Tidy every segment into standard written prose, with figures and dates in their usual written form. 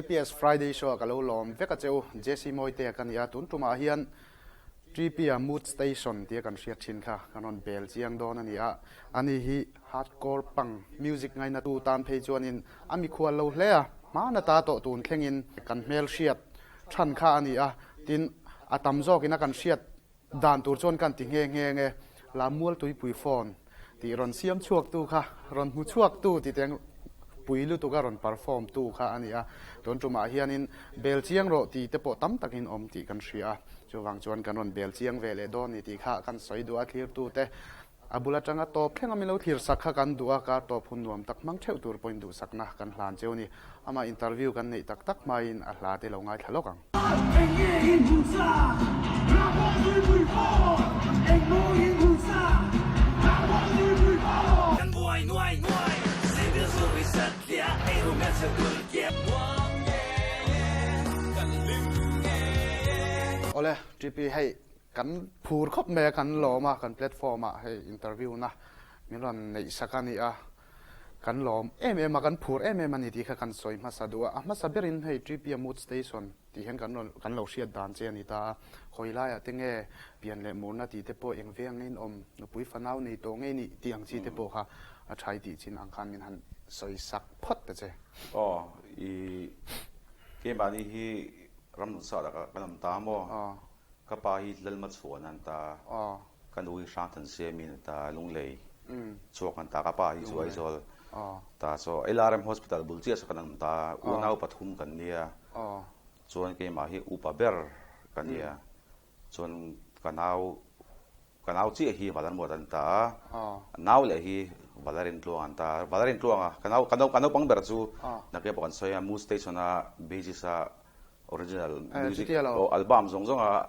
KPS Friday Show ah ka lo lawm vek a che u. Jesse Mawitea ka ni a, tun tumah hian TP-a Mood Station tia kan hriat thin kha kan rawn bel chiang dawn a ni a. Ani hi hardcore punk music ngainatu tan phei chuanin a mikhual lo hle a, hmana ta tawh tun thlengin kan hmelhriat than kha a ni a, tin a tam zawkin a kan hriat Dan tur chuan kan ti nghe nghe nge, Lammual tuipui phone tih rawn siam chhuak tu kha, rawn hmu chhuak tu ti teng pui lutuk a rawn perform tu kha a ni a. Tun tumah hianin bel chiang rawh ti te pawh tam takin awm tih kan hria a, chuvang chuan kan rawn bel chiang ve leh dawn ni tih kha kan sawi duh a, thlirtu te A bul atanga tawp thleng a min lo thlir sak kha kan duh a, kar tawp hun nuam tak hmang theuh tur pawhin duhsakna kan hlan cheu ni. Amah interview kan neih tak tak hmain a hla te lo ngaithla lawk ang. Eng nge in hmu chak? Ramhuai tuipui pawh Eng maw in hmu chak? Ramhuai tuipui pawh. Kan buai nuai nuai, civil service satliah ei ru hmelchhe tul kiam. Nuam ngei e, kan hlim ngei e. Awle, TP hei Kan phur khawp mai a, kan lawm a, kan platform ah hei interview na min rawn neih sak a ni a, kan lawm em em a, kan phur em em a ni tih kha kan sawi hmasa duh a, a hmasa berin hei Tripia Mood Station tih hian kan rawn kan lo hriat dan che a ni ta a, khawi laiah te nge pian leh murna tih te pawh eng veng in awm nupui fanau nei tawh ngei nih tih ang chi te pawh kha a thai tih chin ang khan min han sawi sak phawt ta che. Aw, i keimahni hi ramnunsa lakah kan awm ta maw? Ka pa hi Lalma chhuan an ta, ka nu hi Hrangthan Siamin an ta, Lunglei chhuak an ta, ka pa hi chu Aizawl ta so LRM Hospital bul chiah saw kan awm ta, unau pathum kan nia, chuan keimah hi upa ber ka nia, chuan ka nau ka nau chiah hi Valarmuat an ta a, nau leh hi Valarin Tluang an ta, Valarin Tluanga ka nau ka nau ka naupang ber chu nakin pawh kan sawi a, Mood Station a basis a Original music aw album zawng zawng a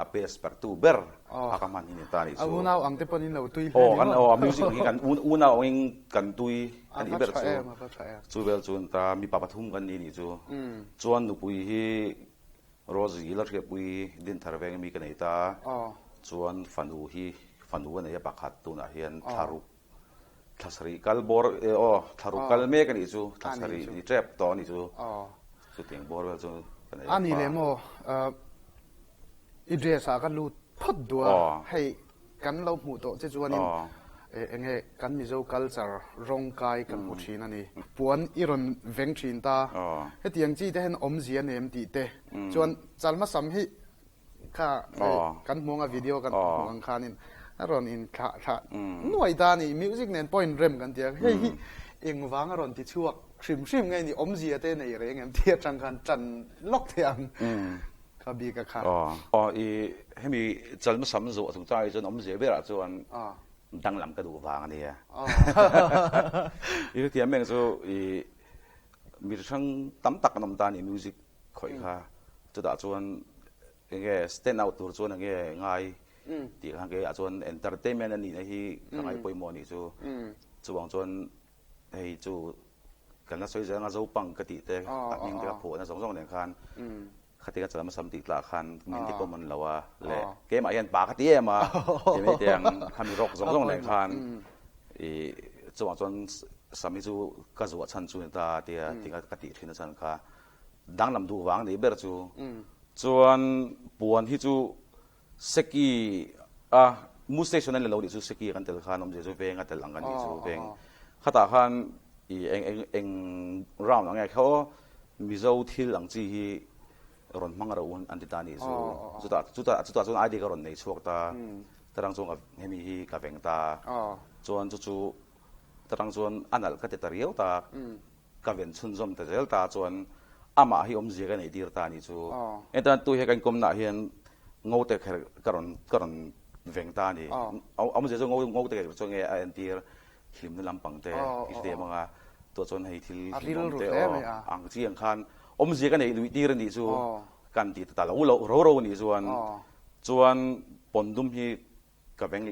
a best ber tu ber a ka hman hi ni ta nih chu. A unau ang te pawn in lo tui hle ni maw? Aw a music hi kan unau ang in kan tui a nih ber chu. Chu vel chu ta mipa pathum kan ni nih chu. Chuan nupui hi Rosie la hriatpui Dinthar veng mi ka nei ta. Chuan fanu hi fanu a nei a pakhat tunah hian thlaruk Thla sarih kal bawr e aw, thla ruk kal mek a nih chu, thla sarih ni tep tawh a nih chu, chutiang bawr vel chu ka nei A ni leh maw, i dress ah ka lut phawt duh a, hei kan lo hmuh tawh che chuanin eng nge kan Mizo culture rawng kai kan hmu thin a ni. Puan i rawn veng thin ta, hetiang chi te hian awmzia nem tih te chuan chalhmasam hi Kha kan hmuang a video kan hmuh ang khanin a rawn in thlah thlah nuai ta a ni. Music nen pawh in rem kan ti a, hei hi engvang a rawn ti chhuak hrim hrim nge ni awmzia te nei reng em tih atang khan tan lawk thei ang kha bik a kha. Aw i hemi chalmasam zawh chung chang hi chuan awmzia berah chuan danglam ka duh vang a nia. I hetiang meng chu i mi hrang tam tak an awm ta a ni music Khawih kha chutah chuan enge stand out tur chuan enge ngai tih khan kei ah chuan entertainment a nihna hi ka ngaih pawimawh a nih chu. Chuvang chuan hei chu kan la sawi zel anga Zopang ka tih te a hming te ka phuahna zawng zawng nen khan khati ka chalama sam tih tlah khan min ti common lo a leh keimah hian pa ka ti em a ti mai teh ang khami rock zawng zawng nen khan ih chuvang chuan sam hi chu ka zuah chhan chu ni ta tia tinga ka tih thin a chhan kha. Danglam duh vang nih ber chu. Chuan puan hi chu seki a mu station a ni lo nih chu seki kan tel khan awmzia chu veng a tel ang kan nih chu veng khatah khan i eng eng eng round ang nge kha aw Mizo thil ang chi hi rawn hmang ro an ti ta nih chu chutah chutah chutah chuan ID ka rawn nei chhuak ta tarang chuan ka hemi hi ka veng ta chuan chu chu tarang chuan a nalh ka ti ta riau ta. Ka ven chhunzawm ta zel ta chuan amah hi awmzia ka neih tir ta a nih chu. Entan tu hi ka inkawmnaah hian ngote kher ka rawn ka rawn veng ta a ni. Awmzia chu ngo ngote kher chu nge a entir hlimna lampang te i hre ang a, tuah chuan hei thil hlimawm te aw ang chi ang khan awmzia ka neih luih tir a nih chu kan ti ta lo lo ro ro a nih chuan chuan pawndum hi Ka veng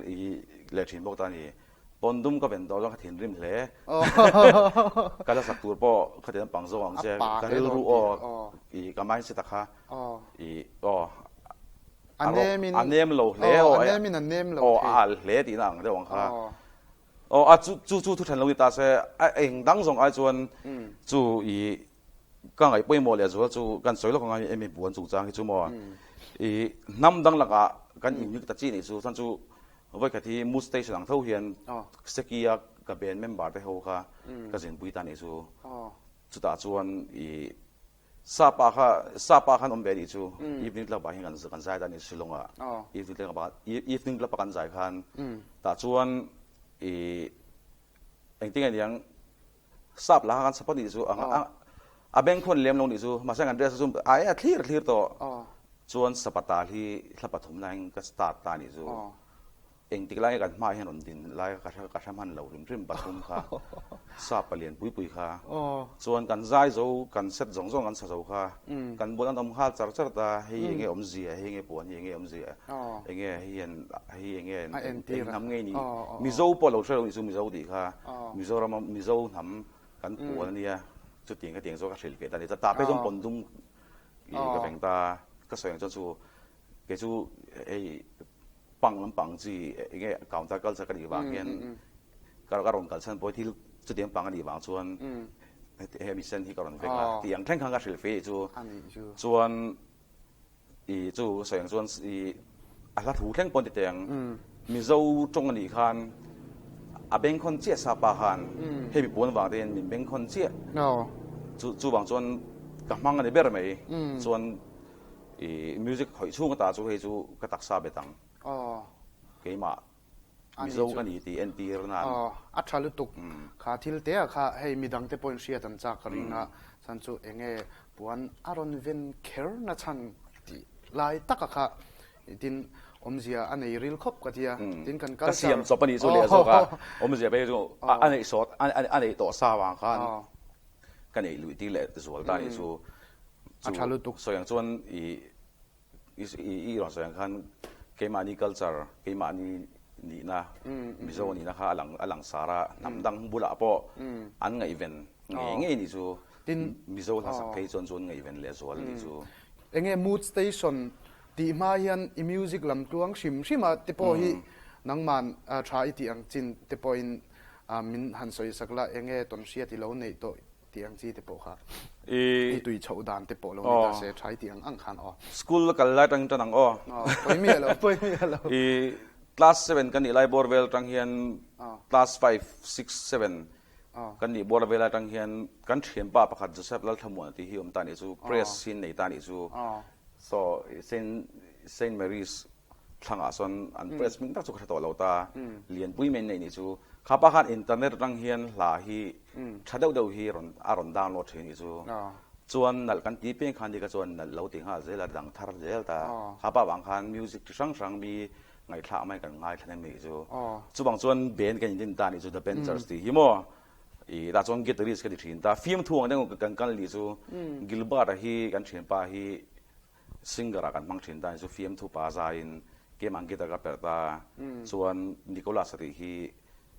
leh thin bawk ta a ni. Pawn dum ka ven tawh chuan ka thinrim hle. Ka la sak tur pawh kha ti lampang zawk ang che. Ka rilru aw i ka mindset a kha i aw a nem a nem lo hle aw aw a al hle tihna ang deuh ang kha. Aw a chu chu thu then lo ni ta se a eng dang zawng ai chuan chu i. Ka ngaih pawimawh leh zual chu kan sawi lawk anga hemi puan chungchang hi chu maw i hnam dang lakah kan unique ta chi nih chu chuan chu vawikhat hi mood station ang tho hian Seki a ka band member te ho kha ka zinpui ta nih chu chutah chuan i Sapa kha Sapa khan awm ve nih chu evening club ah hian kan kan zai ta nih Shillong ah evening club ah evening club a kan zai khan tah chuan i engtin nge niang Sap lah kha kan sap a nih chu a bengkhawn lem lo nih chu mahse kan dress chu a e a thlir thlir tawh chuan sapatal hi thla pathum laiin ka start ta nih chu engtik lai nge kan hmaah hian rawn din lai ka hre ka hre hman lo hrim hrim pathum kha sap palian pui pui kha chuan kan zai zo kan set zawng zawng kan sa zo kha kan bual an awm nghal char char ta hei enge awmzia hei enge puan hi enge awmzia enge hei hian hei enge eng hnam nge ni Mizo pawh lo hre lo nih chu Mizo tih kha Mizorama Mizo hnam kan puan ania chutiang khatiang chu ka hrilh ve ta ni tah phei chuan pawn dum i ka veng ta ka sawi ang chuan chu kei chu hei pang lampang chi enge counter culture ka nih vang hian ka ka rawn kal chhan pawh thil chutiang pang a nih vang chuan hemi sen hi ka rawn veng a tih ang thleng khan ka hrilh ve chu chuan I chu sawi ang chuan i a hla thu thleng pawn ti teh ang. Mizo tawng a nih khan a bengkhawn chiah sa pa khan hemi puan vang te hian min bengkhawn chiah. Chu chu vang chuan ka hmang a ni ber mai. Chuan i music khawih chhung ata chu hei chu ka taksa bet ang. Keimah Mizo ka ni tih entir nan. Aw, a tha lutuk. Kha thil te ah kha hei midang te pawhin hriat an chak ka ring a, chhan chu enge puan a rawn ven kher na chhan tih lai taka kha tin awmzia a nei ril khawp ka tia, tin kan culture. Ka siam chawp a nih chu leh zawk a, awmzia phei chu a neih sawt a neih tawh sa vang khan ka neih luih tir leh zual ta a nih chu. A tha lutuk. Sawi ang chuan i I rawn sawi ang khan keimahni culture, keimahni nihna, Mizo nihna kha a lang sar a, hnam dang bulah pawh an ngaihven ngei ngei nih chu Mizo hla sak phei chuan chu an ngaihven lehzual nih chu. Enge Mood Station tih hma hian i music lam tluang hrim hrim a te pawh hi nangman tha i tih ang chin te pawhin min han sawi sak la, enge tawnhriat i lo neih tawh Tih ang chi te pawh kha i tui chhoh dan te pawh lo ni ta se tha i tih ang ang khan aw. School kal lai tang tan ang aw. Pawi miah lo, pawi miah lo. I class 7 kan nih lai bawr vel tang hian class 5, 6, 7 kan nih bawr vel atang hian kan thianpa pakhat Joseph Lalthlamuana tih hi awm ta nih chu press hi nei ta nih chu. So Saint Saint Mary's Thlangah sawn an press hming tak chu ka hre tawh lo ta, Lianpui mai an neih nih chu. Kha pa khan internet atang hian hla hi tha deuh deuh hi rawn a rawn download thin nih chu. Chuan nalh kan ti piang khan nika chuan nalh lo ti nghal zel a dang thar zel ta. Kha pa vang khan music chi hrang hrang mi ngaihthlak mai kan ngaithla nem nih chu. Chuvang chuan band kan indin ta nih chu The Benchers tih hi maw. I tah chuan guitarist ka ti thin ta. Fiamthu ang deuh kan kal nih chu. Gilbert-a hi kan thianpa hi Singer ah kan hmang thin ta chu fiamthu pa zaiin keimah ang guitar ka perh ta chuan Nicholas a tih hi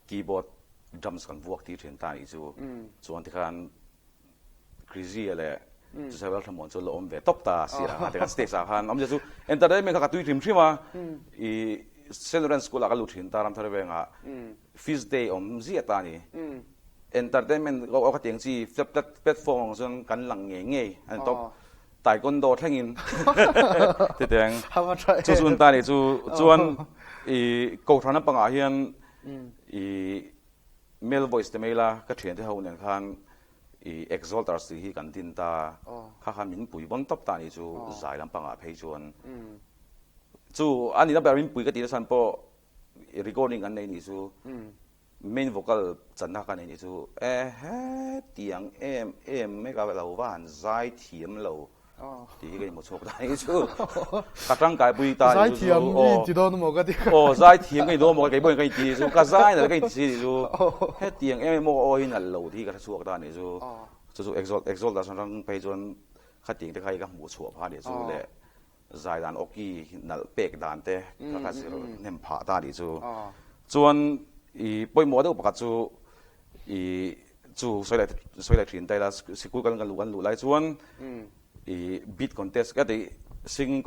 keyboard drums kan vuak tir thin ta anih chu chuan tikhan Crizzy a leh Joseph Lalthlamuan chu la awm ve tawp ta si a tikhan stage ah khan awmzia chu entertainment kha ka tui hrim hrim a i Saint Lawrence school ah ka lut thin ta Ramthar vengah Feast day awm ziah ta a ni. Entertainment aw ka tiang chi platform ang chuan kan lang ngei ngei a ni tawp. Taekwondo thlengin titeng chu chu an ta ni chu chuan i kohhran lampangah hian i male voice te mai la ka thiante ho nen khan i exalters tih hi kan din ta kha khan min pui vawn tawp ta a ni chu zai lampangah phei chuan chu a nihna ber min pui ka tih na chhan pawh Recording kan nei nih chu main vocal channa ka nei nih chu ehe tiang em em mai ka lo va han zai thiam lo tih hi ka inhmu chhuak ta nih chu ka tangkai pui ta nih chu Zaithiam i inti dawn maw ka ti aw zaithiam ka ni dawn maw kei pawhin ka inti nih chu ka zai nalh ka inti si nih chu hetiang em em maw aw hi nalh lo tih hi ka hre chhuak ta nih chu chu chu exalt exalt ah chuan rang phei chuan khatiang te kha hi ka hmuh chhuah phah nih chu le Zai dan awki nalh pek dan te kha kha zir hnem phah ta nih chu. Chuan i pawimawh deuh pakhat chu i chu sawi leh sawi leh thin ta ila sikul kan kan luh kan luh lai chuan i beat contest ka tih singing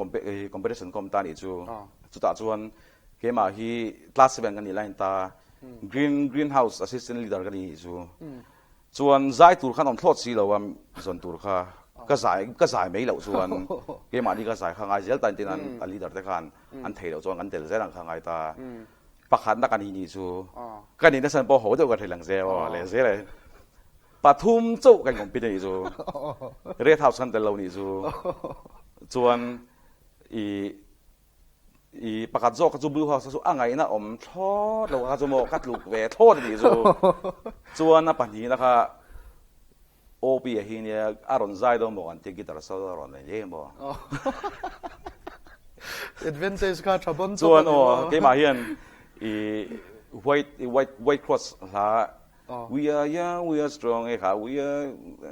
competition ka awm ta nih chu. Chutah chuan keimah hi class seven ka nih laiin ta green green house assistant leader ka ni nih chu. Chuan zai tur khan awm thlawt si lo a, zawn tur kha ka zai ka zai mai loh chuan keimahni ka zai kha ngai zel ta entin an a leader te khan an thei loh chuan kan tel zel ang kha ngai ta. Pakhatna ka ni nih chu ka nihna san pawh ho deuh ka thei lang zel aw leh zel e. Pathum chauh kan compete a nih chu Red House kan tel lo nih chu chuan i I pakhat zawk kha chu Blue House kha chu a ngaihna awm thlawt lo kha chu maw ka tluk ve thlawt a nih chu. Chuan a pahnihna kha OP a hi nia a rawn zai dawn maw kan tia guitar solo a rawn nei hle maw. Advantage kha tha bawn chawp a ni maw. Chuan aw keimah hian i white white white cross hla we are young we are strong e kha we are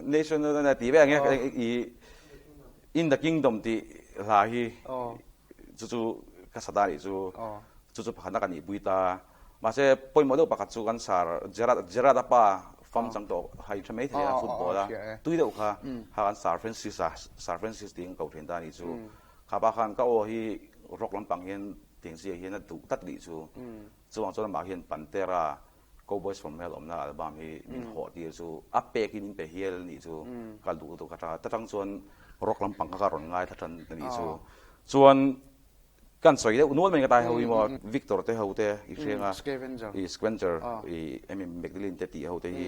nation tih vek ang e i In the Kingdom tih hla hi chu chu ka sa ta nih chu chu chu pakhatna ka nihpui ta. Mahse pawimawh deuh pakhat chu kan sar Gerard Gerard a pa fam chang tawh hai tha mai thei a football a tui deuh kha kha kan Sir Francis a Sir Francis tiin ka ko thin ta nih chu. Kha pa khan ka aw hi rock lampang hian tiang zia hian a duh tlat nih chu. Chuvang chuan amah hian Pantera Cowboys from Hell awmna album hi min hawh tir chu a pek hi min pe hial nih chu ka duh lutuk a ta tang chuan rock lampang kha ka rawn ngai thla tan a nih chu. Chuan kan sawi deuh nual mai ka tai ho hi maw Victor te ho te i hriang a i Scavenger i Amy Magdalene te tih ho te hi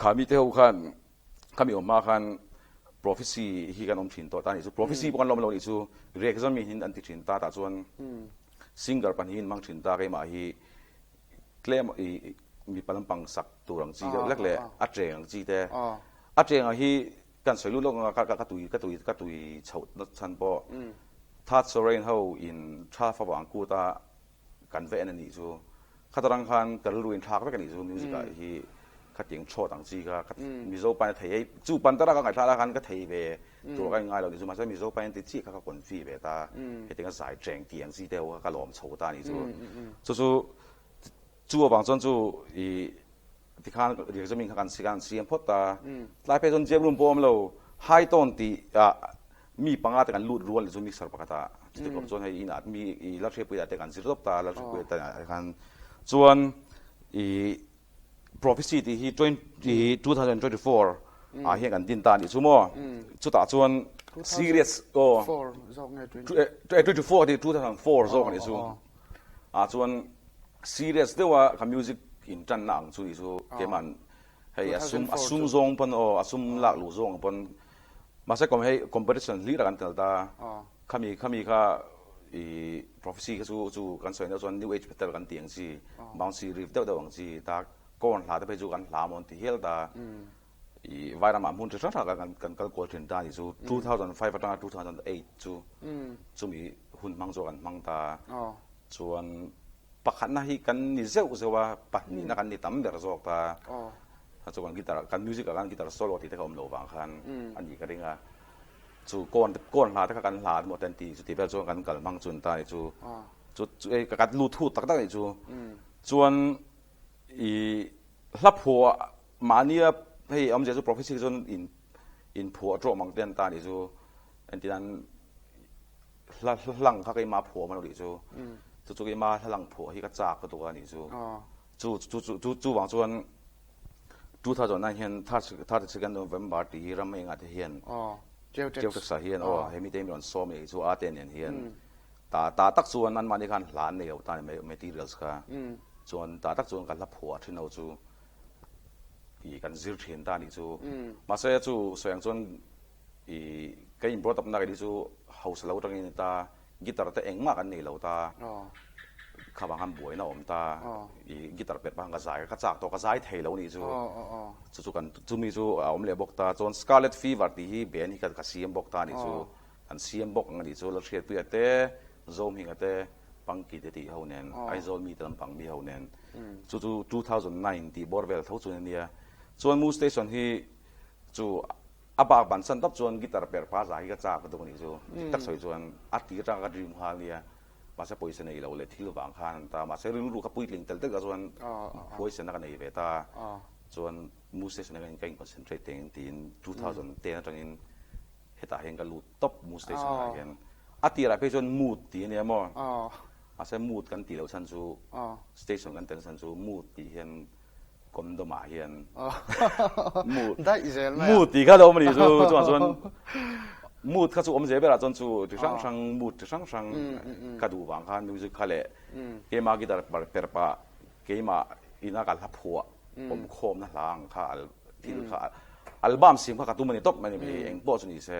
khami te ho khan khami awm hma khan prophecy hi kan awm thin tawh ta nih chu prophecy pawh kan lawm lo nih chu rek zawm in an ti thin ta tah chuan singer pahnihin mang thin ta keimah hi tlem i mipa lampang sak tur ang chi deuh lek leh a cheng ang chi te a cheng ang hi kan sawi lut lawk anga ka ka tui ka tui ka tui chhoh na chhan pawh Third Sovereign ho in tha favang kut a kan ve en a nih chu khatarang khan ka rilru in thlak vek a nih chu music ah hi khatiang chhuat ang chi kha Mizo pain a thei hei chu Pantera ka ngaihthlak lai khan ka thei ve tur ka inngai lo tih chu mahse Mizo pain ti chiah kha ka confi ve ta hetiang a zai cheng tih ang chi te ho kha ka lawm chho ta a nih chu chu chu chu avang chuan chu i tikhan riakzawmin kha kan si kan siam phawt ta tlai phei chuan jam room pawh awm lo high tone tih ah mi panga te kan lut rual chu mixer pakhat ah chuti khawp chuan hei inah mi i Lalhriatpuia te kan zir tawp ta Lalhriatpuia te khan chuan i Prophecy tih hi 2024 ah hian kan din ta a nih chu maw? Chutah chuan serious aw 24 tih 2004 zawk a nih chu. Ah chuan serious deuha ka music in tanna ang chu nih chu keiman hei a sum a sum zawng pawn aw a sum lak luh zawng pawn mahse hei competition hlir a kan tel ta. Khami khami kha i prophecy kha chu chu kan sawi deuh chuan new age metal kan tih ang chi bouncy riff deuh deuh ang chi ta corn hla te phei chu kan hla mawn ti hial ta i vairam ah hmun chi hrang hrang kan kan kal kual thin ta ni chu 2005 atanga 2008 chu chumi hun hmang chu kan hmang ta chuan pakhatna hi kan ni zeuh zeuh a pahnihna kan ni tam ber zawk ta chu kan guitar kan music ah khan guitar solo tih te kha awm loh vang khan a nih ka ring a. Chu kawn kawn hla te kha kan hla emaw te an ti chu ti vel chuan kan kal hmang chun ta ni chu chu chu ei ka lut thut tak tak ni chu chuan i hla phuah mahnia hei awmzia chu prophecy chuan in in phuah tawh mang te an ta ni chu engtin hla hlang kha keimah phuah awm a lo tih chu chu chu keimah hla lang phuah hi ka chak lutuk a ni chu chu chu chu chu vang chuan 2009 hian 32nd November tih hi ram engah te hian Cheutex ah hian aw hemi te hi min rawn sawm a nih chu a te nen hian ta ta tak chuan anmahni khan hla an nei lo ta ni materials kha chuan ta tak chuan ka hla phuah thin ho chu i kan zir thin ta nih chu mahse chu sawi ang chuan i ka in brought up na kei chu hausa lo atangin ni ta guitar te engmah kan nei lo ta kha vang khan buaina awm ta i guitar perh pah khan ka zai ka chak tawh ka zai thei lo nih chu chu chu kan chumi chu a awm leh bawk ta chuan scarlet fever tih hi band hi ka siam bawk ta nih chu kan siam bawk ang a nih chu Lalhriatpuia te Zohminga te Pangki te tih ho nen Aizawl mi te lampang mi ho nen chu chu 2009 tih bawr vel tho chuan a nia chuan Mu Station hi chu A bak ban san tawp chuan guitar perh pa za hi ka chak lutuk a nih chu. Dik tak sawi chuan a tir atanga ka dream nghal nia. Mahse pawisa nei lo leh thil vang khan an ta. Mahse rilru kha puitling tel tel ka chuan huaisena ka nei ve ta. Chuan Mu Station ah ka in concentrate teng tiin 2010 atangin hetah hian ka lut tawp Mu Station ah hian. A tirah phei chuan Mood tih a nia maw. Mahse Mood kan tih loh chhan chu Station kan tel chhan chu Mood tih hian. Condom ah hian mood Daih zel mai a. Mood tih kha lo awm a nih chu chuvang chuan mood kha chu awm zel berah chuan chu chi hrang hrang mood chi hrang hrang ka duh vang khan music kha leh keimah guitar per pah keimah ina ka hla phuah awm khawmna hla ang kha thil kha album sim kha ka tum a ni tawp mai a ni mai eng pawh chu ni se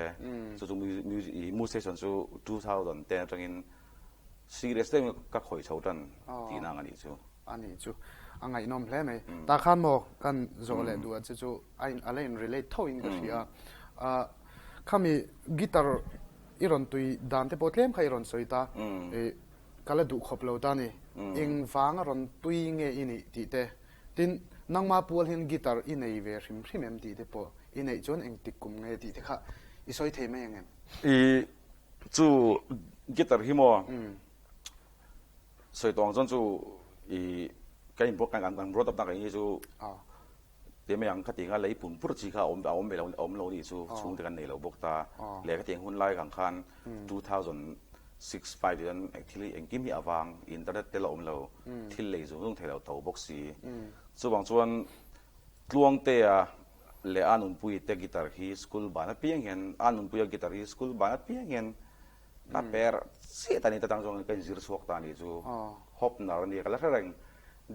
chu chu music mood session chu 2010 atangin serious deuhin ka khawih chho tan tihna ang a nih chu. A nih chu a ngaihnawm hle mai. Tah khan maw kan zawh leh duh a che chu a in a la in relate tho in ka hria a. Khami guitar i rawn tui dan te pawh tlem kha i rawn sawi ta i ka la duh khawp lo ta ni. Eng vang a rawn tui nge i nih tih te tin nangma pual hian guitar i nei ve hrim hrim em tih te pawh i neih chuan engtik kum nge tih te kha i sawi thei mai ang em? I chu guitar hi maw Sawi tawng chuan chu i ka in kan kan brought up na ka hi chu ti mai ang khati kha lei pun pur chi kha a awm a awm ve lo a awm lo nih chu chhungte kan nei lo bawk ta leh khatiang hun lai kang khan 2006 5 hian thil hi engkim hi a vang internet te la awm lo thil lei zung zung thei lo to bawk si chuvang chuan Tluangtea leh a nunpui te guitar hi school ban apiang hian a nunpuia guitar hi school ban apiang hian Ka per chiah ta ni ta tang chuan ka inzir chhuak ta ni chu Hopner a nia ka la hre reng.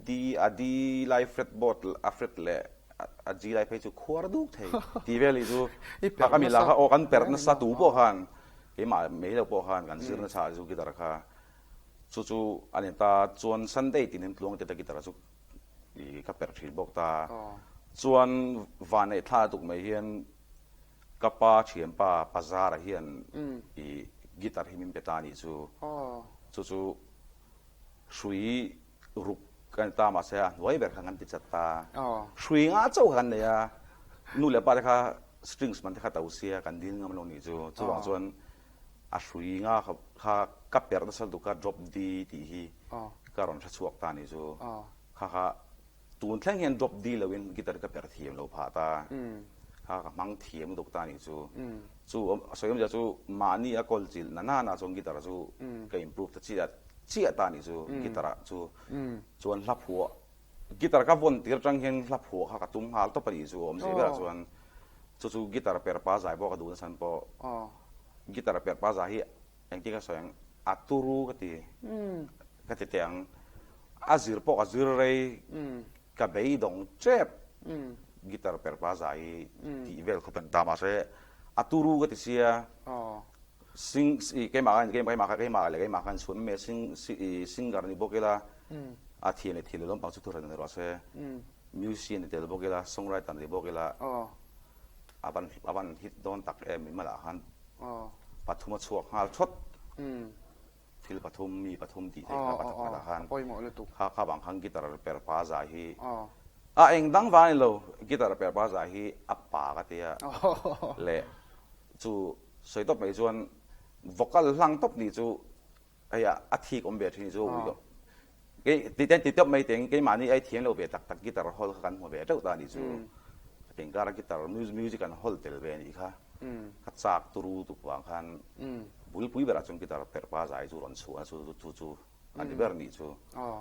D a D lai fretboard a fret leh a G lai phei chu khuar duk thei tih vel hi chu kha ka mila kha aw kan perh nasa tu pawh khan keimah mai lo pawh khan kan zir nasa chu guitar kha chu chu a ni ta chuan Sunday tin hian tluang te ta guitar chu i ka perh thin bawk ta chuan vanneih thla tuk mai hian Ka pa thianpa Pazara hian i guitar hi min pe ta anih chu. Chu chu hrui ruk a ni ta mahse a hnuai ber kha kan ti chat ta. Hrui nga chauh kha kan nei a, nu leh pa te kha strings man te kha to sia kan dil ngam lo nih chu. Chuvang chuan a hrui nga kha ka perh nasa lutuk a drop D tih hi ka rawn hre chhuak ta anih chu. Kha kha Tun thleng hian drop D loin guitar ka perh thiam lo phah ta. Kha ka hmang thiam lutuk ta nih chu. Chu a sawi awmzia chu mahni a kawl chilh na nana chuan guitar chu ka improve ta chiah chiah ta nih chu guitar ah chu. Chuan hla phuah guitar ka vawn tir atang hian hla phuah kha ka tum nghal tawp a nih chu awmzia berah chuan chu chu guitar perh pa zai pawh ka duh nasa pawh guitar perh pa zai hi Engtin ka sawi ang, a turu ka ti, ka ti teh ang. A zir pawh ka zir rei, ka beidawng tep guitar per pa zai hi tih vel khawp an ta mahse a turu ka ti sia sing keimah khan keimah khan keimah leh keimah khan chhun mai sing singer ni bawk ila a thian leh thian lo lampang chu thuhran ni rawh se musician ni tel bawk ila songwriter ni bawk ila A van a van hit dawn tak em i malah khan pathum a chhuak nghal thawt. Thil pathum mi pathum tih theih kha pathum malah khan kha kha vang khan guitar per pa zai hi a eng dang vang a ni lo guitar per pa zai hi a pa ka tia leh chu sawi tawp mai chuan vocal hlang tawp ni chu Hei a thik awm ve thin chu ui lo. Kei ti ten ti tawp mai teng keimahni ai thiam lo ve tak tak guitar hall kha kan hmu ve teuh ta anih chu. Ka tingkar a guitar music an hall tel ve anih kha. Ka chak turu tuk vang khan bulpui berah chuan guitar perh pa zai chu rawn chhuah a chu chu chu a ni ber anih chu. Aw.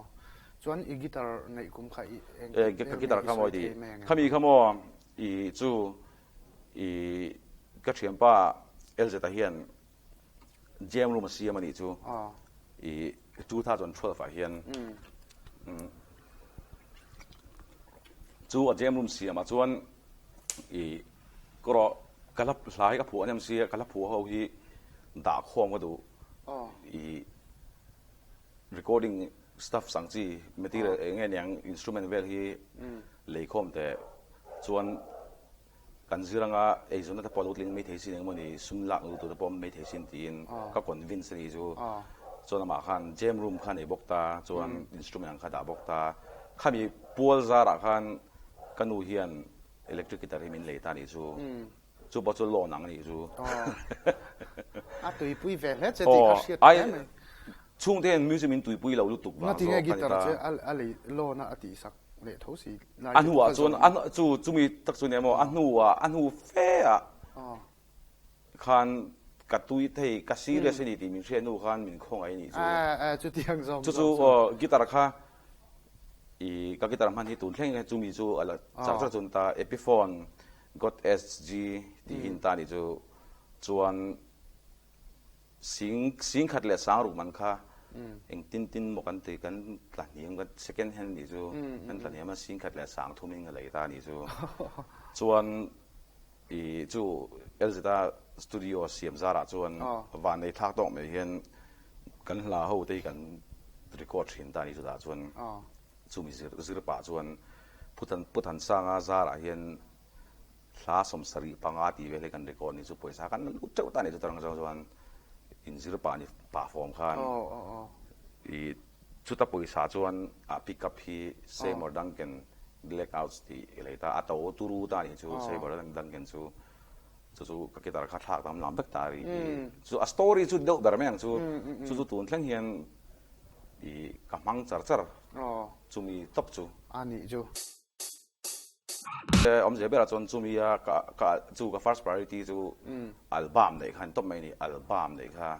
Chuan i guitar neih kum kha i eng eng nge i sawi thei mai ang em? Khami kha maw i chu i ka thianpa LZ-a hian Jam room a siam a nih chu i 2012 ah hian chu a jam room siam ah chuan i kawrawh ka hla hla hi ka phuah hnem sia ka hla phuah ho hi dah khawm ka duh i recording stuff ang chi material eng nge niang instrument vel hi lei khawm teh chuan Kan zir anga eizawnna te pawh a lo tling mai thei sin engemaw ni sum lak luh tur te pawh awm mai thei sin tiin ka convince a ni chu. Chuan amah khan jam room kha nei bawk ta chuan instrument ang kha dah bawk ta. Khami pual zarah khan ka nu hian electric guitar hi min lei ta a nih chu. Chu pawh chu loan ang a nih chu. A tuipui ve hle che tih ka hriat hle mai. Chhungte hian music min tuipui lo lutuk vang zawk a ni ta. Ngatinge guitar che a lei loan a a tihsak leh tho si lai A hnuah chuan a chu chumi tak chu nia maw a hnuah a hnu fe ah khan ka tui thei ka serious a ni tih min hriat hnu khan min khawngaih a nih chu. Chutiang zawng chu chu guitar kha. I ka guitar hman hi tun thleng hian chumi chu a la char char chun ta Epiphone God SG tih hi ta nih chu chuan sing sing khat leh sang ruk man kha eng tin tin maw kan ti kan tla hniam kan second hand nih chu kan tla hniam a sing khat leh sang thum in a lei ta nih chu chuan i chu LZ a studio siam zarah chuan van nei thlak tawk mai hian kan hla ho te hi kan record thin ta a ni chutah chuan chumi zir zir pah chuan Puthan Puthansanga zarah hian hla 75 tih vel hi kan record ni chu pawisa kan la lut teuh ta a ni chuta rang zawng chuan inzir pah ni pah fawm khan i chuta pawisa chuan a pick up hi Seymour Duncan Blackouts tih i lei ta a to turu ta a ni chu Seymour Duncan chu Chu chu ka guitar kha thlak dam lam vek ta a ri hi. Chu a story chu deuh ber mai ang chu. Chu chu tun thleng hian i ka hmang char char chumi tawp chu. A nih chu. Awmzia berah chuan chumi a ka ka chu ka first priority chu album neih khan tawp mai a ni. Album neih kha.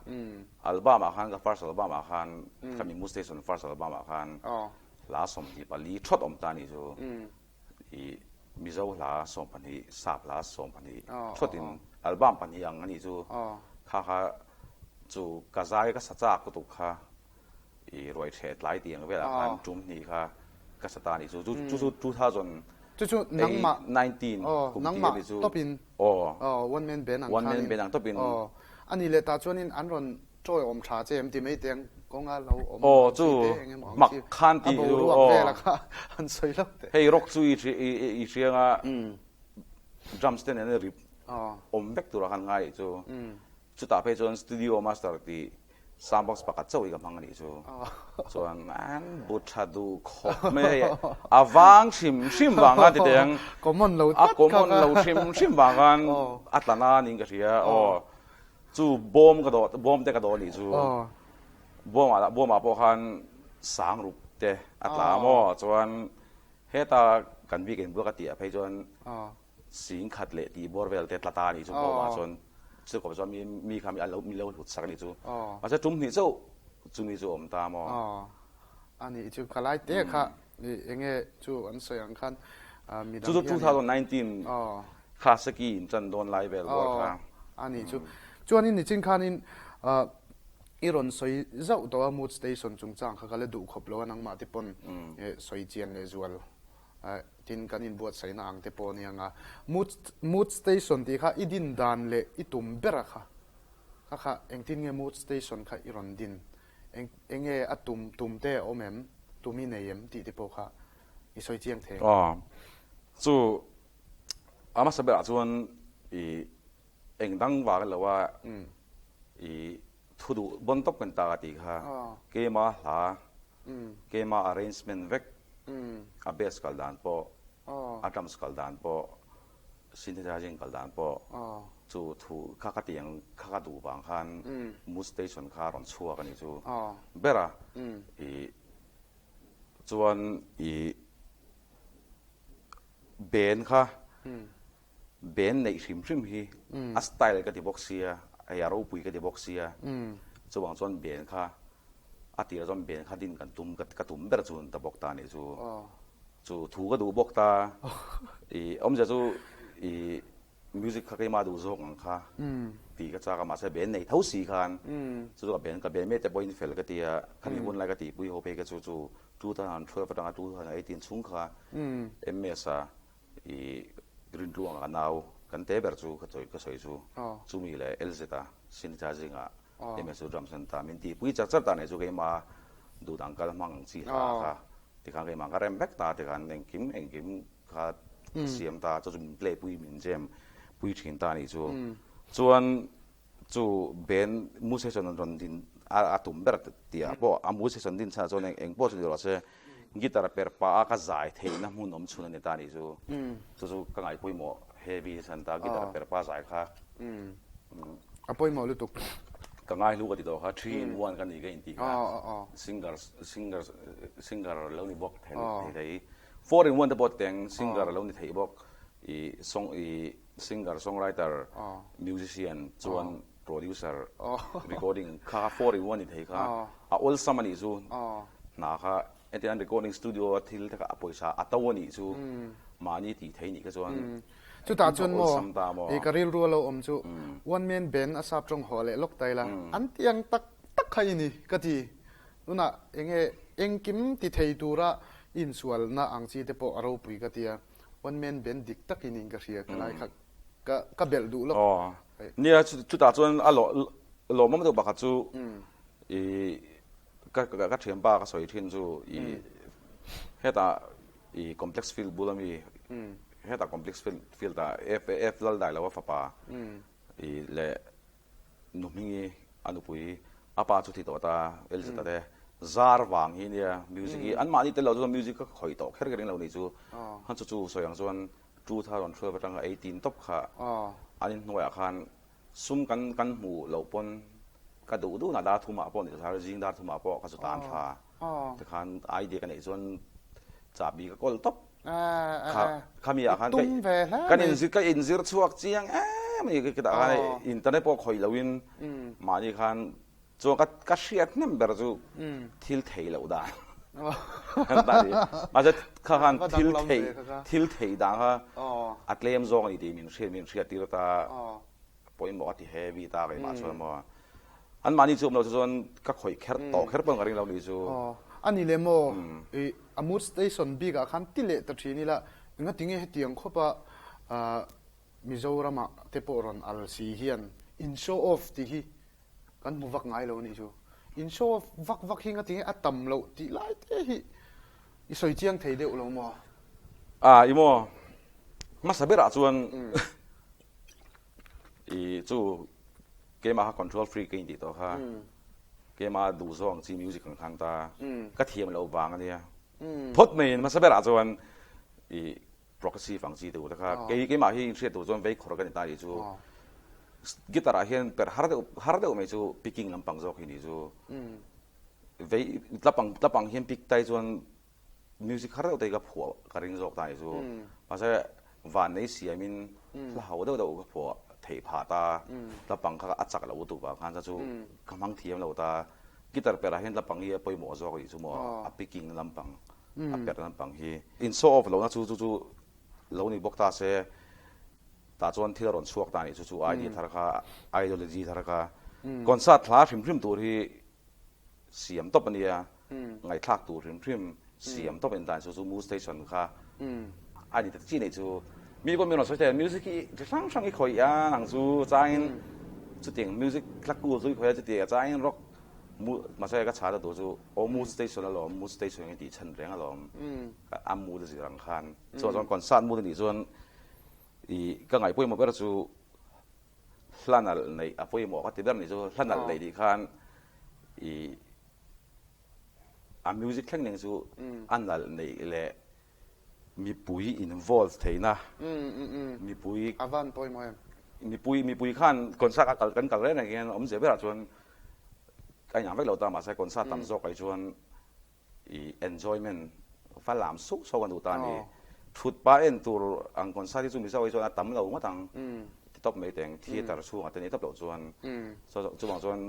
Album ah khan ka first album ah khan khami Mood Station first album ah khan hla 24 thawt awm ta a nih chu. I Mizo hla 12, Sap hla 12 thawtin album pahnih ang a nih chu kha kha chu ka zai ka sa chak lutuk kha i ruai ṭheh tlai tih ang velah khan ṭum hnih kha ka sa ta a nih chu. Chu chu 2019 kum tih a nih chu. Aw one man band ang khanin. One man band ang tawpin. A nih leh tah chuanin an rawn Chawi awm tha che em ti mai teng kawnga lo awm Aw chu mak khan tih chu aw vela kha an sawi lo teh. Hei rock chu i i hrianga drums te nen rip awm vek tura khan ngai chu chutah phei chuan studio master tih sound box pakhat chauh hi ka hmang a nih chu chuan an bu tha duh khawp mai hei a vang hrim hrim vang khan ti teng common lo a common lo hrim hrim vang khan a tla na niin ka hria aw. Chu bawm ka dawh, bawm te ka dawh a nih chu. Bawm ah bawm ah pawh khan sang ruk te a tla maw chuan heta kan weekend bula ka tih ah phei chuan sing khat leh tih bawr vel te tla ta a nih chu bawm ah chuan chu kawp chuan mi mi kha mi lo mi lo hlut sak a nih chu. Mahse tum hnih chauh chumi chu a awm ta maw. A nih chu ka lai te kha enge chu an sawi ang khan midang hian. Chu chu 2019 kha seki in chan dawn lai vel bawr kha. A nih chu. Chuanin nichin khanin i rawn sawi zauh tawh a mood station chungchang kha ka la duh khawp lo a nangmah te pawn sawi chian leh zual tin kan inbuatsaihna ang te pawh a nia nga. Mood mood station tih kha i din dan leh i tum ber a kha kha kha engtin nge mood station kha i rawn din Eng enge a tum tum te a awm em? Tum i nei em tih te pawh kha i sawi chiang thei ang. Aw, chu a hmasa berah chuan i eng dang vang lo a i thu duh bawn tawp kan ta a tih kha keima hla, keima arrangement vek, a bass kal dan pawh, a drums kal dan pawh, Synthesizing kal dan pawh chu thu kha ka tih ang kha ka duh vang khan Mood Station kha a rawn chhuak a nih chu ber a. I chuan i band kha band neih hrim hrim hi a style ka ti bawk sia, hei a ropui ka ti bawk sia, chuvang chuan band kha a tirah chuan band kha din kan tum ka tum ber chu ta bawk ta a nih chu. Chu thu ka duh bawk ta. I awmzia chu i music kha keimah duh zawk ang kha tih ka chak a, mahse band nei tho si khan chu chu ka band ka band mete pawhin fel ka ti a, khami hun lai ka tihpui ho phei kha chu chu 2012 atanga 2018 chhung kha MS a i Rintluanga ka nau kan te ber chu ka sawi ka sawi chu chumi leh LZ a synthesizing ah MS chu drums an ta min tihpui char char ta nei chu keimah duh dang kal hmang ang chi hla kha. Tikhan keimah ka rem vek ta tikhan engkim engkim kha ka siam ta chu chu min play pui min jam pui thin ta anih chu. Chuan chu band musician an rawn din a tum ber tih ah pawh a musician din chhan ah chuan eng pawh chu ni rawh se guitar per pah a ka zai theihna hmun awm chhun a ni ta anih chu. Chu chu ka ngaih pawimawh heavy chhan ta guitar per pah zai kha. A pawimawh lutuk. Ka ngai hlu ka ti tawh kha, three in one ka ni ka intih kha. Singer singer singer lo ni bawk thei thei. Four in one te pawh teng singer lo ni thei bawk. I song i singer songwriter musician chuan producer recording kha four in one ni thei kha. A awlsam a nih chu hna kha. Entir nan recording studio a thil te kha a pawisa a to a nih chu mahni tih theih nih kha chuan Chutah chuan maw i ka rilru a lo awm chu one man band a sap tawng haw leh lawk ta ila an ti ang tak tak kha i ni ka ti. Tunah enge engkim ti thei tura insualna ang chi te pawh a ropui ka ti a, one man band dik tak i niin ka hria ka lai kha ka ka belh duh lawk. Aw nia chutah chuan a lawmawm deuh pakhat chu i Ka ka thianpa ka sawi thin chu i hetah i complex field bula mi hetah complex field field ah F F lal dai lo a fapa i leh nu hmingi a nupui a pa chu thi tawh ta Elizabeth te zar vang hi nia music hi anmahni tel lo chuan music ka khawih tawh kher ka ring lo ni chu han chu chu sawi ang chuan 2012 atanga 18 tawp kha an inhnuaiah khan Sum kan kan hmuh loh pawn ka duh duhna dar thumah pawh ni ta zing dar thumah pawh ka zu tan thla tikhan idea ka neih chuan chahbi ka kawl tawp kha khami ah khan kan inzir ka inzir chhuak chiang em a ni ka tah khan internet pawh khawih loin mahni khan Chuan ka ka hriat hnem ber chu thil thei loh dan mahse kha khan thil thei thil thei dan kha a tlem zawk a ni tih min hriat min hriat tir ta pawimawh a ti heavy ta keimah chuan maw anmahni chu awm lo chu chuan ka khawih kher tawh kher pawn ka ring lo ni chu. A ni le maw i a mood station bik ah khan ti leh ta thin ila engatinge hetiang khawp a Mizoram ah te pawh rawn al si hian in show off tih hi Kan hmu vak ngai lo a nih chu. In show off vak vak hi ngatinge a tam loh tih lai te hi i sawi chiang thei deuh lo maw? A i maw? Hmasa berah chuan i chu keimah kha control freak ka intih tawh kha. Keimah duh zawk ang chi music ang khan ta ka thiam loh vang a nia. Phawt maiin hmasa berah chuan i Progressive ang chi deuh te kha kei keimah hi inhriat tur chuan vei khawr ka ni ta tih chu guitar ah hian perh har deuh har deuh mai chu picking lampang zawk hi ni chu vei tlapang tlapang hian pick tai chuan music har deuh te hi ka phuah ka ring zawk ta ni chu mahse van nei siamin hla ho deuh deuh ka phuah theih phah ta tlapang kha a chak loh lutuk vang khan chu ka hmang thiam lo ta guitar perh ah hian tlapang hi a pawimawh zawk tih chu maw a picking lampang a perh lampang hi. In show off lohna chu chu chu lo ni bawk ta se, tah chuan thil a rawn chhuak ta a nih chu chu idea thar kha, ideology thar kha. Concert hla hrim hrim tur hi siam tawp a nia, ngaihthlak tur hrim hrim siam tawp a ni ta chu chu Mood Station kha a ni ta chi neih chu. Mi pawh mi rawn sawi thei a, music hi chi hrang hrang i khawih a nang chu changin chutiang music hla cool chu i khawih a chutiang changin rock Mahse ka chhata tur chu aw mood station alawm, mood station hi tih chhan reng alawm. A mood a zir ang khan. Chuvang chuan concert mood a nih chuan i ka ngaih pawimawh ber chu hla nalh neih a pawimawh ka ti ber nih chu. Hla nalh neih tih khan i a music thleng ning chu a nalh neih leh mipui involve theihna mipui A van pawimawh em? Mipui mipui khan concert a kal kan kal reng reng hian awmzia berah chuan ka inang vek lo ta mahse concert tam zawk ai chuan i enjoyment va lam suh suh kan duh ta a ni. Thut pa en tur ang concert hi chu Mizo ai chuan a tam lo ngawt ang ti tawp mai teng theatre chhungah te ni tawp loh chuan chuvang chuan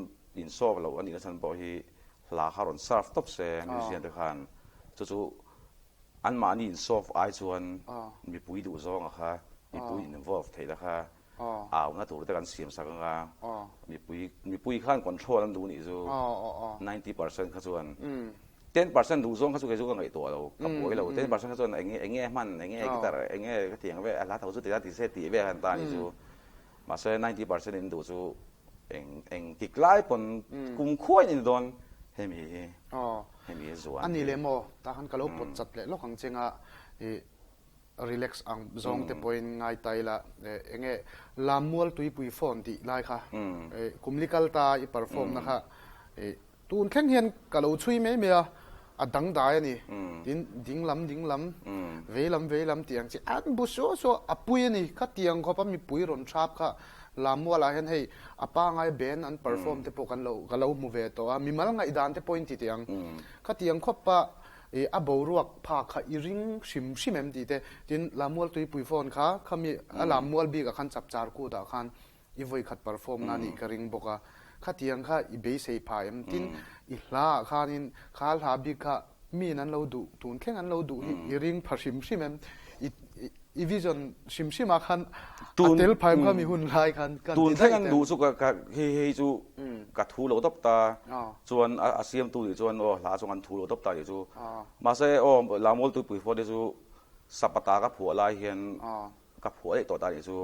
in solve loh a nihna chhan pawh hi hla kha rawn serve tawp se musician te khan chu chu Anmahni insolve ai chuan mipui duh zawnga kha mipui involve theihna kha auna tur te kan siam sak anga mipui mipui khan control an duh nih chu 90% kha chuan 10% duh zawng kha chu kei chu ka ngaihtuah lo ka buai lo 10% kha chuan enge enge hman enge guitar enge ka tiang ve a hla tho chu ti ti se tih ve han ta nih chu mahse 90% in duh chu Eng eng tik lai pawn kum khuain in dawn hemi hi hemi hi zuan A ni leh maw tah khan ka lo pawt chat leh lawk ang che nga i relax ang zawng te pawhin ngai ta ila enge Lammual tuipui phone tih lai kha kumli kal ta i perform na kha i Tun thleng hian ka lo chhui mai mai a, a dangdai a ni. Tin, dinglam dinglam, veilam veilam tih ang chi an bu suah suah a pui a ni. Khatiang khawpa mipui rawn thap kha Lammualah hian hei a pangai band an perform te pawh kan lo ka lo hmu ve tawh a, mimal ngaihdan te pawhin ti teh ang. Khatiang khawpa i a boruak phak kha i ring hrim hrim em tih te. Tin, Lammual tuipui phone kha khami a Lammual bikah khan chapchar kutah khan I vawikhat perform na nih ka ring bawk a, khatiang kha i beisei pha em? Tin, i hla ah khanin kha hla bik kha Miin an lo duh, tun thleng an lo duh hi i ring pha hrim hrim em? I i vision hrim hrim ah khan a tel phai em kha mi hun lai khan kan ti Tun thleng an duh chu ka ka hei hei chu ka thu lo tawp ta chuan a siamtu nih chuan aw hla chu kan thu lo tawp ta tih chu mahse aw Lammual tuipui fawt hi chu Sapata ka phuah lai hian ka phuah daih tawh ta nih chu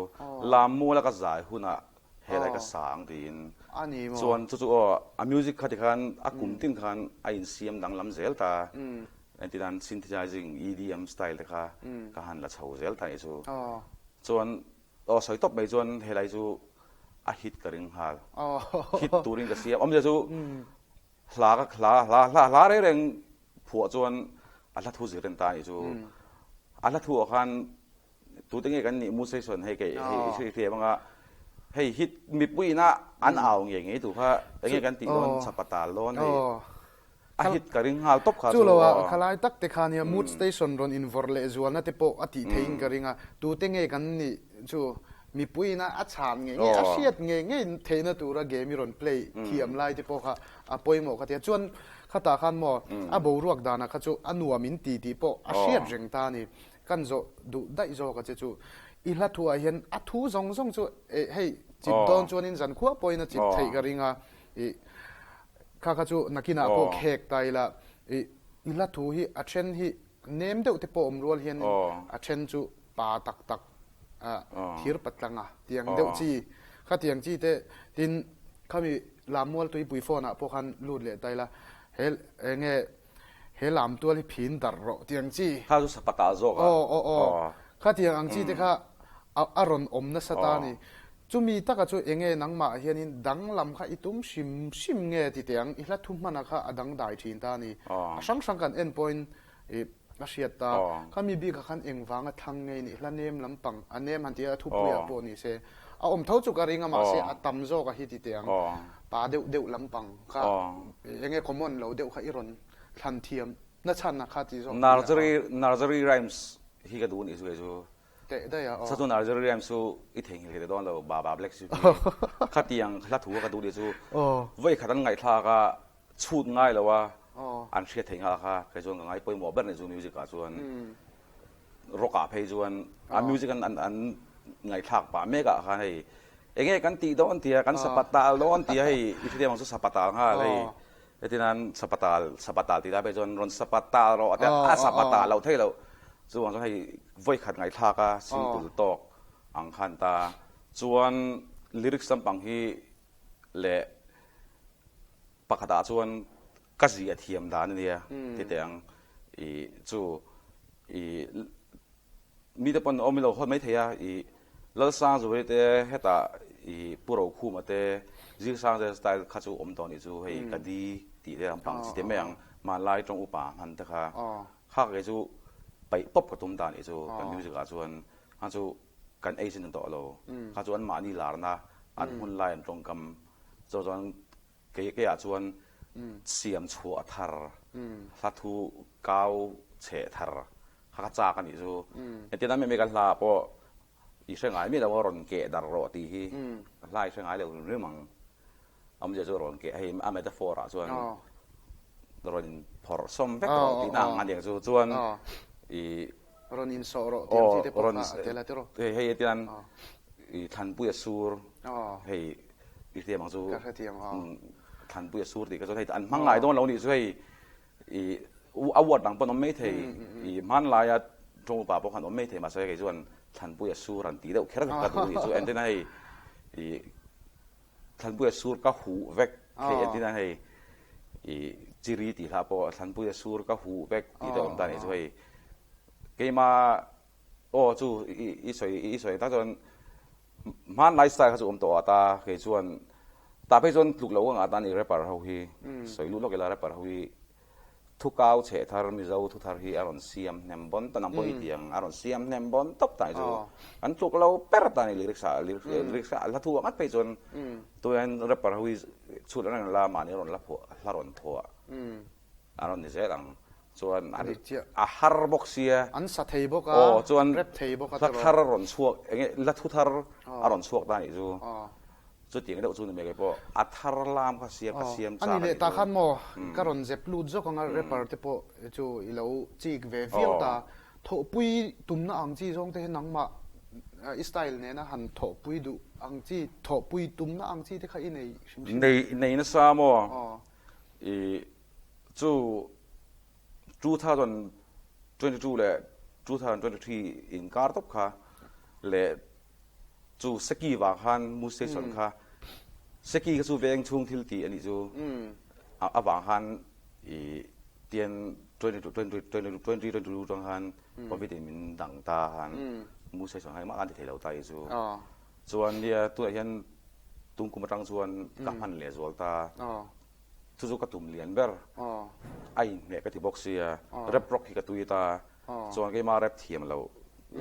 Lammuala ka zai hunah helai ka sa ang tiin chuan chu chu aw a music kha tikhan a kum tin khan a insiam danglam zel ta engtin synthesizing EDM style te kha ka han la chho zel ta nih chu chuan aw sawi tawp mai chuan helai chu a hit ka ring nghal hit turin ka siam awmzia chu hla ka hla hla hla hla reng reng phuah chuan a hla thu zir en ta nih chu a hla thu ah khan tute nge kan nih mu session hei kei hei hei hria anga hei hit mipui ina an au nge ngei tu kha enge kan tih dawn chapatal dawn hei a hit ka ring nghal tawp kha chu lo a khalai tak te kha nia mood station rawn in vawrh leh zualna te pawh a tih theiin ka ring a tute nge kan nih chu mipui ina a chhan nge nge a hriat nge nge theihna tura game i rawn play thiam lai te pawh kha a pawimawh ka tia chuan khatah khan maw a boruak danah kha chu a nuam in ti tih pawh a hriat reng ta a ni. Kan zawh duh daih zawk a che chu i hla thuah hian a thu zawng zawng chu eh hei chip dawn chuanin zan khuah pawhin a chip theih ka ring a ih kha kha chu nakinah pawh khek ta ila ih i hla thu hi a then hi nem deuh te pawh awm rual hian a then chu pa tak tak ah thir patlang a tiang deuh chi kha tiang chi te tin khami Lammual tuipui phone ah pawh khan lut leh ta ila he enge He lam tual hi phin darh rawh tiang chi. Kha chu sapata zawk a. Aw aw aw. Kha tiang ang chi te kha a rawn awm nasa ta a ni. Chumi taka chu enge nangmah hianin danglam kha i tum hrim hrim nge ti teh ang, i hla thu hmana kha a dangdai thin ta a ni. A hrang hrang kan en pawhin i a hriat ta. Khami bikah khan engvanga thlang nge nih hla nem lampang a nem han ti a, thupuiah pawh ni se. A awm tho chu ka ring a mahse a tam zawk a hi ti teh ang. Pa deuh deuh lampang kha enge common lo deuh kha i rawn thlan thiam na chhan a kha ti zawk Nursery Nursery rhymes hi ka duh nih chu kei chu. Teh daih a aw. Sa chu nursery rhymes chu i theihnghilh thei dawn lo Baba Black Sheep hi. Khatiang hla thu ka duh nih chu vawi khat an ngaihthlak a chhut ngai lo a an hriat theih nghal kha kei chuan ka ngai pawimawh ber nih chu music ah chuan rock ah phei chuan a music an an an ngaihthlak pah mek ah khan hei enge kan tih dawn tia kan sapatal dawn tia hei i hriat ang chu sapatal nghal hei heti nan sapatal sapatal tih lai phei chuan rawn sapatal rawh a tia a sapatal loh theih loh chuvang chuan hei vawi khat ngaihthlak a simple tawk ang khan ta chuan lyrics lampang hi leh Pakhatah chuan ka ziah thiam dan a nia ti teh ang i chu i mite pawn awm ilo hawn mai thei a i Lalsangzuai te hetah i Pu Rokhuma te Zirsangzela style kha chu awm tawh nih chu hei ka di tih te lampang chi te mai ang hmanlai tawng upa hman te kha kha kei chu paih pawp ka tum ta nih chu kan music ah chuan kha chu kan ei chin tawh lo kha chu anmahni larna an hun lai an tawngkam chu chuan Kei keiah chuan siam chhuah thar, hla thu kau cheh thar kha ka chak a nih chu. Engtin a mimi ka hla pawh i hre ngai miah lo a rawn keh darh rawh tih hi hla i hre ngai lo hrim hrim ang. Awmzia chu rawn keh hei a metaphor ah chuan rawn in phawrh sawm vek rawh tihna ang a nih ang chu. Chuan i Rawn insawh rawh tih ang chi te pawh kha a tel a tiraw? Hei hei etian i Thlanpui a sur hei i hriam ang chu Ka hrethiam aw. Thlanpui a sur tih kha chuan hei an hmang ngai dawn lo nih chu hei i a word dang pawn awm mai thei i hmanlaia tawng upa pawh khan awm mai thei mahse kei chuan Thlanpui a sur an tih deuh kher ka duh nih chu entirna hei i Thlanpuia sur ka huh vek hei entir nan hei ih chiri tih hlah pawh Thlanpuia sur ka huh vek tih te awm ta nih chu hei keima aw chu i sawi i sawi tak chuan hmanlai style kha chu awm tawh a ta kei chuan tah phei chuan tluk lo ka ngah ta a ni rapper ho hi sawi lut lawk ila rapper ho hi Thukau chheh thar Mizo thu thar hi a rawn siam hnem bawn ta nang pawh i ti ang a rawn siam hnem bawn tawp ta chu an tluk lo per ta ni lyrics ah lyrics ah hla thu ah ngat phei chuan tuian rapper ho hi chhut an rawn la mahni a rawn la phuah hla rawn phuah a rawn ni zel ang chuan a har bawk sia an sa thei bawk a chuan rap thei bawk a hla thar a rawn chhuak enge hla thu thar a rawn chhuak ta nih chu. Chutiang deuh chu ni mai pawh a thar lam kha siam ka siam chak a Ani leh nih ta chu. khan maw ka rawn zep lut zawk anga rapper te pawh chu i lo chik ve viau ta. Thawhpui tumna ang chi zawng te hi nangmah i style nena han thawhpui duh ang chi, thawhpui tumna ang chi te kha i nei hrim hrim. Nei nei nasa maw i chu 2022 leh 2023 inkar tawp kha leh Chu Seki vang khan Mu Station kha Seki kha chu veng chhung thil tih a nih chu a vang khan i tian 2022 tang khan Covid in min dang ta khan Mu Station kha engmah khan ti thei lo ta i chu. Chuan nia tunah hian tung kum atang chuan ka hman leh zual ta. Chu chu ka tum lian ber a inhmeh ka ti bawk sia rap rock hi ka tui ta chuan keimah rap thiam lo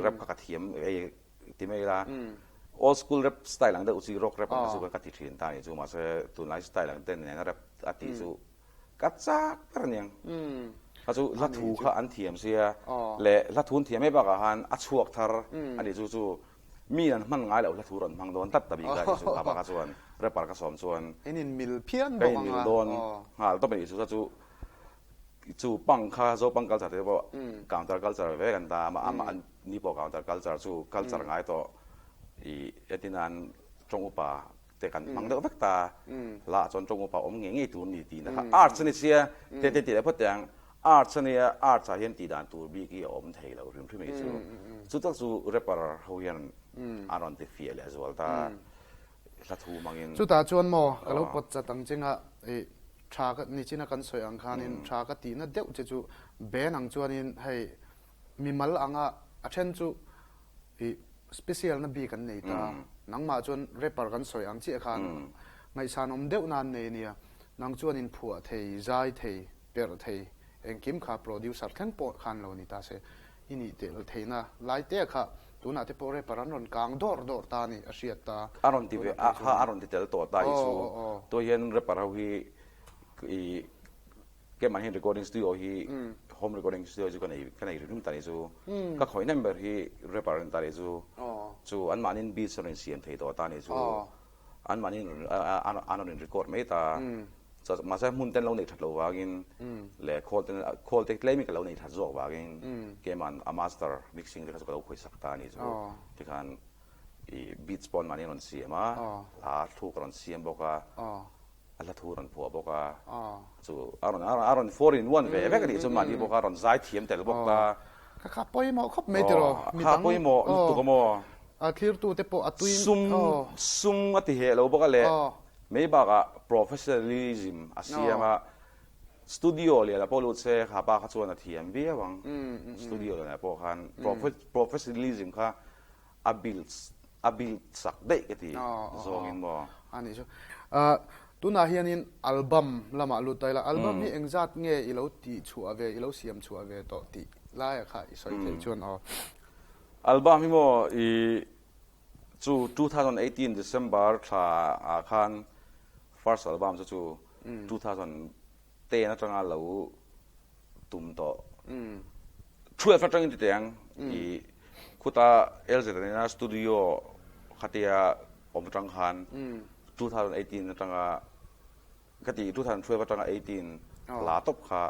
rap kha ka thiam ei ti mai ila old school rap style ang deuh chi rock rap ang te chu ka ti thin ta a nih chu mahse tunlai style ang te nena rap a tih chu ka chak ber aniang kha chu hla thu kha an thiam sia leh hla thu an thiam mai bakah khan a chhuak thar a nih chu chu mi an hman ngai loh hla thu rawn hmang dawn tlat ta bik a nih chu kha bakah chuan rapper ka sawm chuan in in mil phian bawk anga ka in mil dawn nghal tawp a nih chu kha chu Chu pang kha Zopang culture te pawh counter culture ve kan ta a, amah an ni pawh counter culture chu culture ngai tawh i etinan tawng upa te kan hmang deuh vek ta, hla ah chuan tawng upa awm ngei ngei tur ni tihna kha arts a ni sia te te tih leh phawt teh ang, arts a nia arts ah hian tih dan tur bik hi a awm thei lo hrim hrim a ni chu, chu tak chu rapper ho hian an rawn ti fiah leh zual ta hla thu hmangin. Chutah chuan maw ka lo pawt chat ang chinga i Tha ka nichina kan sawi ang khanin tha ka tihna deuh che chu Ben ang chuanin hei mimal anga a then chu ih special na bik an nei ta. Nangmah chuan rapper kan sawi ang chiah khan ngaihsanawm deuh na an nei ania. Nang chuanin phuah thei, zai thei, perh thei, engkim kha producer thleng pawh khan lo ni ta se i nih tel theihna lai te kha tunah te pawh rapper an rawn kang dawr dawr ta a ni a hriat ta. A rawn ti ve a kha a rawn ti tel tawh ta i chu tuah hian rapper ho hi i keimah hian recording studio hi home recording studio chu ka nei ka nei ringhum ta ni chu ka khawih hnem ber hi rapper an ta ni chu chu anmahnin beats a rawn siam thei tawh ta ni chu anmahni an rawn in record mai ta mahse hmun ten lo neih that loh vangin leh khawl ten khawl te tlem in ka lo neih that zawk vangin keiman a master mixing te kha chu ka lo khawisak ta a nih chu tikhan i beats pawh anmahni an rawn siam a hla thluk a rawn siam bawk a a hla thu a rawn phuah bawk a chu a rawn a rawn four in one ve vek a nih chu mahni bawk a rawn zai thiam tel bawk ta. Ka kha pawimawh khawp mai tiraw midang kha pawimawh lutuk a maw a thlirtu te pawh a tui sum sum a ti heh lo bawk a leh mai bakah professionalism a siam a studio lianah pawh lut se kha pa kha chuan a thiam viau ang studio lianah pawh khan professionalism kha a build a build sak daih ka ti zawngin maw. A nih chu. Tunah hianin album lamah lut ta ila, album hi engzat nge i lo tih chhuah ve, i lo siam chhuah ve tawh tih laia kha i sawi theih chuan aw. Album hi maw i chu 2018 December thla ah khan first album chu chu 2010 atanga lo tum tawh. 12 atangin ti teh ang i khuta LZ nena studio khatia awm atang khan 2018 atanga ka ti 2012 atanga 18 hla tawp kha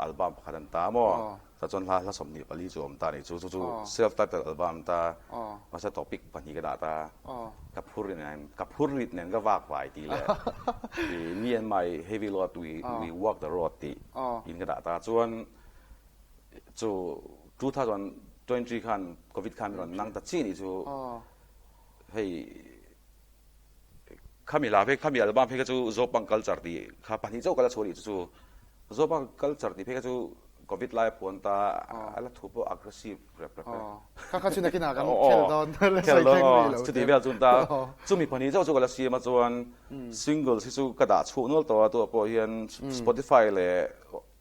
album pakhat an ta maw tah chuan hla hla 24 chu awm ta ni chu chu chu self titled album ta mahse topic pahnih ka dah ta ka phur rit nen ka phur rit nen ka vak vai tih leh i me and my heavy load we we walk the road tih in ka dah ta chuan chu 2020 khan covid khan min rawn nang ta chi nih chu hei Khami la phei khami album phei kha chu Zopang culture tih kha pahnih chauh ka la chhuah nih chu chu Zopang culture tih phei kha chu Covid lai a phuan ta a la thu pawh aggressive rep rep e. Kha kha chu nakinah kan khel dawn la sawi thleng rih lo. Chuti vel chun ta chumi pahnih chauh chu ka la siam a chuan singles hi chu ka dah chhuah nual tawh a tunah pawh hian Spotify leh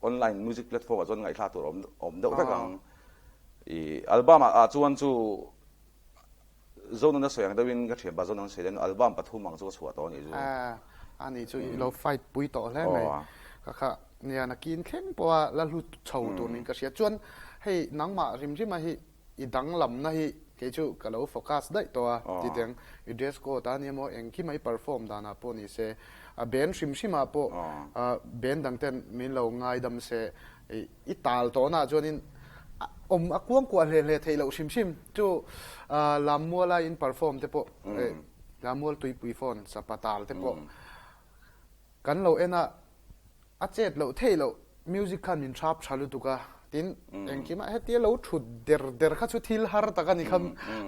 online music platform ah chuan ngaihthlak tur awm deuh vek ang. I album ah chuan chu Zonun a sawi ang deuhin ka thianpa Zonun sawi deuhin album pathum ang chu ka chhuah tawh a nih chu. A nih chu i lo fight pui tawh hle mai. Ka kha nia nakin thleng pawha la hlu chho tur niin ka hria. Chuan hei nangmah rim rima hi i danglamna hi Kei chu ka lo focus daih tawh a, ti teng i dress code a nia maw engkim a i perform danah pawh ni se, a band hrim hrimah pawh band dang ten min lo ngaidam se, i tal tawhnaah chuanin awm a kuang kuah hle hle theih loh hrim hrim chu Lammuala in perform te pawh Lammual tuipui phone sapa tal te pawh Kan lo en a, a chet loh theih loh, music khan min hrap tha lutuk a, tin engkimah hetia lo thut der der kha chu thil har tak a ni kha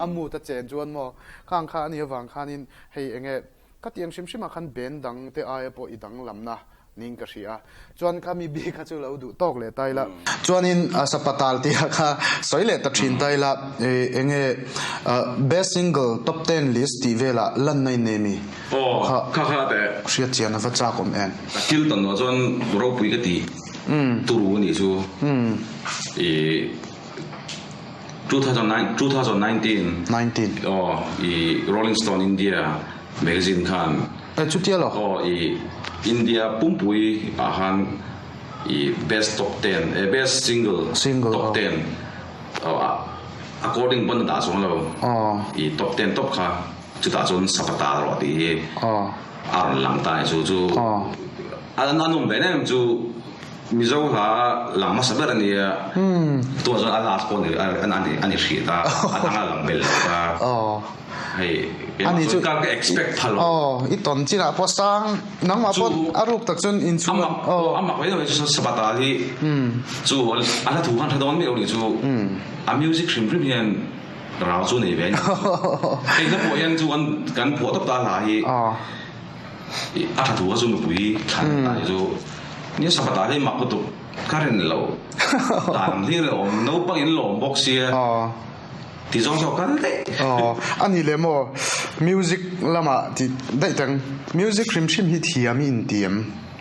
a mood a chen chuan maw, khang kha a nih avang khanin hei enge ka tiang hrim hrimah khan band dang te aia pawh i danglamna ning ka hria a, chuan kha mi bik kha chu lo duh tawk leh ta ila. Chuanin Sapatal tia kha sawi leh ta thin ta ila, enge best single top ten list tih velah lanna in nei mi? Aw, kha kha teh. Hriat chian a va chak awm em? A thil tawn loh chuan ropui ka ti turu a nih chu. I 2019 aw i Rolling Stone India magazine khan E chutia lo. Aw i India pumpui ah khan i best top ten e best single top ten according pawn a dah chuang lo i top ten top kha. Chutah chuan Sapata rawh tih hi a rawn lang ta a ni. Chu chu a nawm ve em chu Mizo hla lang hmasa ber a ni a, tunah chuan a last pawh a ni hrih ta, a dang a lang bel lo ta. Hei keimah chuan ka ka expect pha lo. I tawn chinah pawh sang nangmah pawh a ruk tak chuan inchhung a. A mak mai mai chu Sapata hi chu a hla thu khan hre dawn miah lo nih chu a music hrim hrim hian Rau chu nei ve a ni. Hei hla pawh hian chu kan kan phuah tawp ta hla hi a tha thu kha chu mipui thlan ta ni chu nia Sabbath ah hian mak lutuk ka rin lo dan hlir a awm naupang in lawm bawk sia ti zawng zawk kal daih. A ni leh maw music lamah ti daih teng music hrim hrim hi thiam i intiam.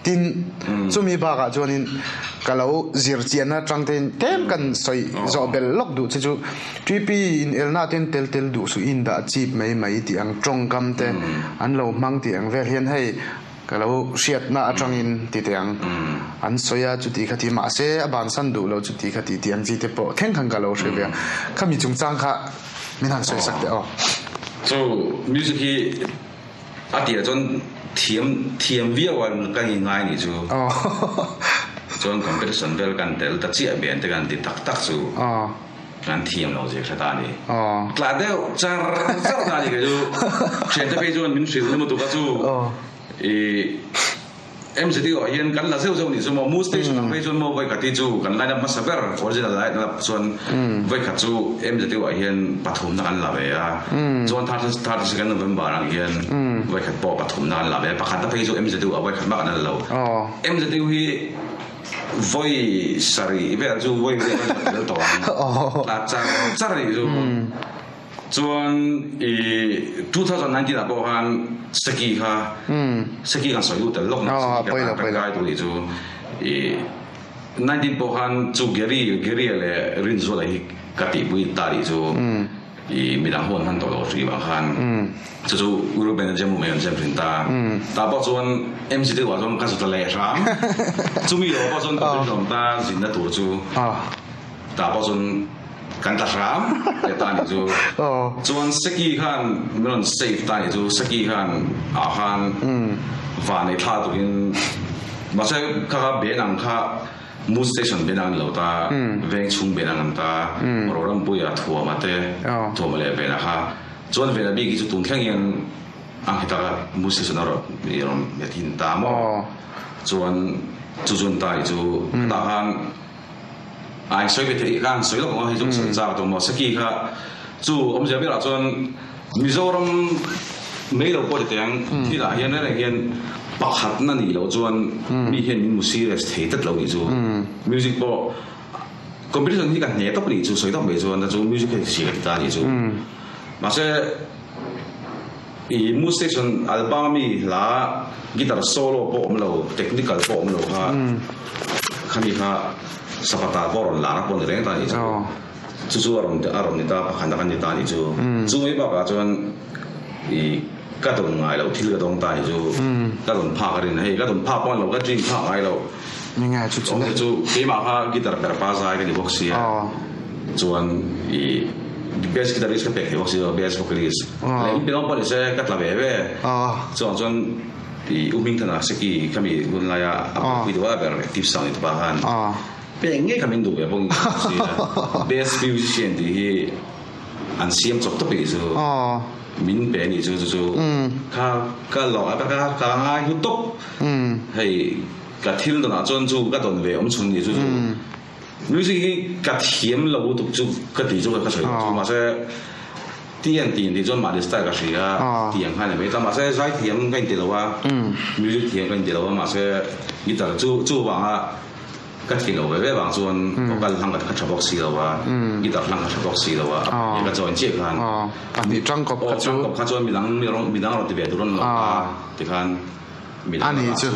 Tin, chumi bakah chuanin ka lo zir chianna atang tein tlem kan sawi zawh belh lawk duh che chu TP in elna ten tel tel duh suh in dah chip mai mai tih ang tawngkam te an lo hmang tih ang vel hian hei ka lo hriatna atangin ti teh ang an sawi a chuti kha ti mahse a bansan duh lo chuti kha ti tih ang chi te pawh thleng khan ka lo hre ve a khami chungchang kha min han sawi sak teh aw. Chu music hi A tirah chuan thiam thiam viau a ka ni ngai nih chu. Chuan competition vel kan tel ta chiah ben te kan ti tak tak chu kan thiam lo zir hre ta a ni. Tla deuh char char ta a ni kei chu. Thiante phei chuan min hrilh nemaw tuk a chu i MZU ah hian kan la zeuh zeuh nih chu maw, Mu station ang phei chuan maw vawikhat hi chu kan line up hmasa ber original line up chuan vawikhat chu MZU ah hian pathumna kan la ve a, chuan 32nd November ang hian vawikhat pawh pathumna kan la ve a, pakhatna phei chu MZU ah vawikhat mah kan la lo. MZU hi vawi sarih vel chu vawi vel kan tel tawh ang, tla char char nih chu. Chuan i 2019 ah pawh khan Seki kha Seki kan sawi duh tel lawk na Seki kha kan kai tur nih chu i 19 pawh khan chu Gary Gary leh Rinzuala hi ka tihpui ta nih chu i midang ho an hman tawh lo hrih vang khan chu chu Reuben a jam room an jam thin ta tah pawh chuan MC deuh ah chuan ka zut ta leh hram chumi lo pawh chuan ka rinawm ta zinna tur chu tah pawh chuan Kan tla hram leh ta nih chu. Chuan Seki khan min rawn save ta nih chu. Seki khan ah khan van ei thla tukin mahse kha kha ben ang kha Mood Station ben ang ni lo ta, veng chhung ben ang an ta, Rorampuia Thuama te, Thuama leh Vena kha. Chuan Vena bik hi chu tun thleng hian a nghet a, Mood Station a rawn nghet hin ta maw. Chuan chu chuan ta nih chu tah khan. A in sawi ve theih kha an sawi lawk ang a, hei chu ka sawi chak tawh maw. Saki kha chu awmzia berah chuan Mizoram mai lo pawh ti teh ang, thilah hian reng reng hian pakhatna nih loh chuan mi hian min hmu serious thei tlat lo nih chu. Music pawh competition hi ka hne tawp nih chu sawi tawp mai chuan chu music hi si ka ti ta nih chu. Mahse i Mood Station album ami hla guitar solo pawh awm lo, technical pawh awm lo kha khami kha Sapata pawh a rawn lar a pawh ni reng ta nih chu. Chu chu a rawn a rawn ni ta pakhat a kan ni ta nih chu. Chu mai bakah chuan i ka dawn ngai lo thil ka dawng ta nih chu. Ka dawn phak a rin hei ka dawn phak pawh a ni lo ka dream phak ngai lo. Enge chu chu le? Chu keimah kha guitar perh pa zai ka ni bawk sia. Chuan i. Best guitarist ka pek thei bawk si lo, best vocalist. Leh in pilawm pawh ni se ka tla ve ve. Chuang chuan i U Hmingthana Seki khami hun laia a pui deuh a ber Active Sound ti pa khan pek ngei kha min duh ve bawk in ka hmu si a. Best musician tih hi an siam chawp tawp ih chu min pe anih chu chu chu kha ka lawng a ka ka ngai hlu tawp. Hei ka thil dawnah chuan chu ka dawn ve awm chhun nih chu chu. Music hi ka thiam lo lutuk chu ka ti chu ka sawi lo chu mahse tiang tih tih chuan mahni style ka hria tiang khan a ni mai ta mahse zai thiam ka inti lo a music thiam ka inti lo a mahse guitar chu chuvanga ka thiam lo ve ve vang chuan vocal hlang ka tha bawk si lo a guitar hlang ka tha bawk si lo a ka join chiah khan pahnih tangkawp kha chu tangkawp kha chuan midang midang rawn ti ve tur an lo a tikhan. A ni chu.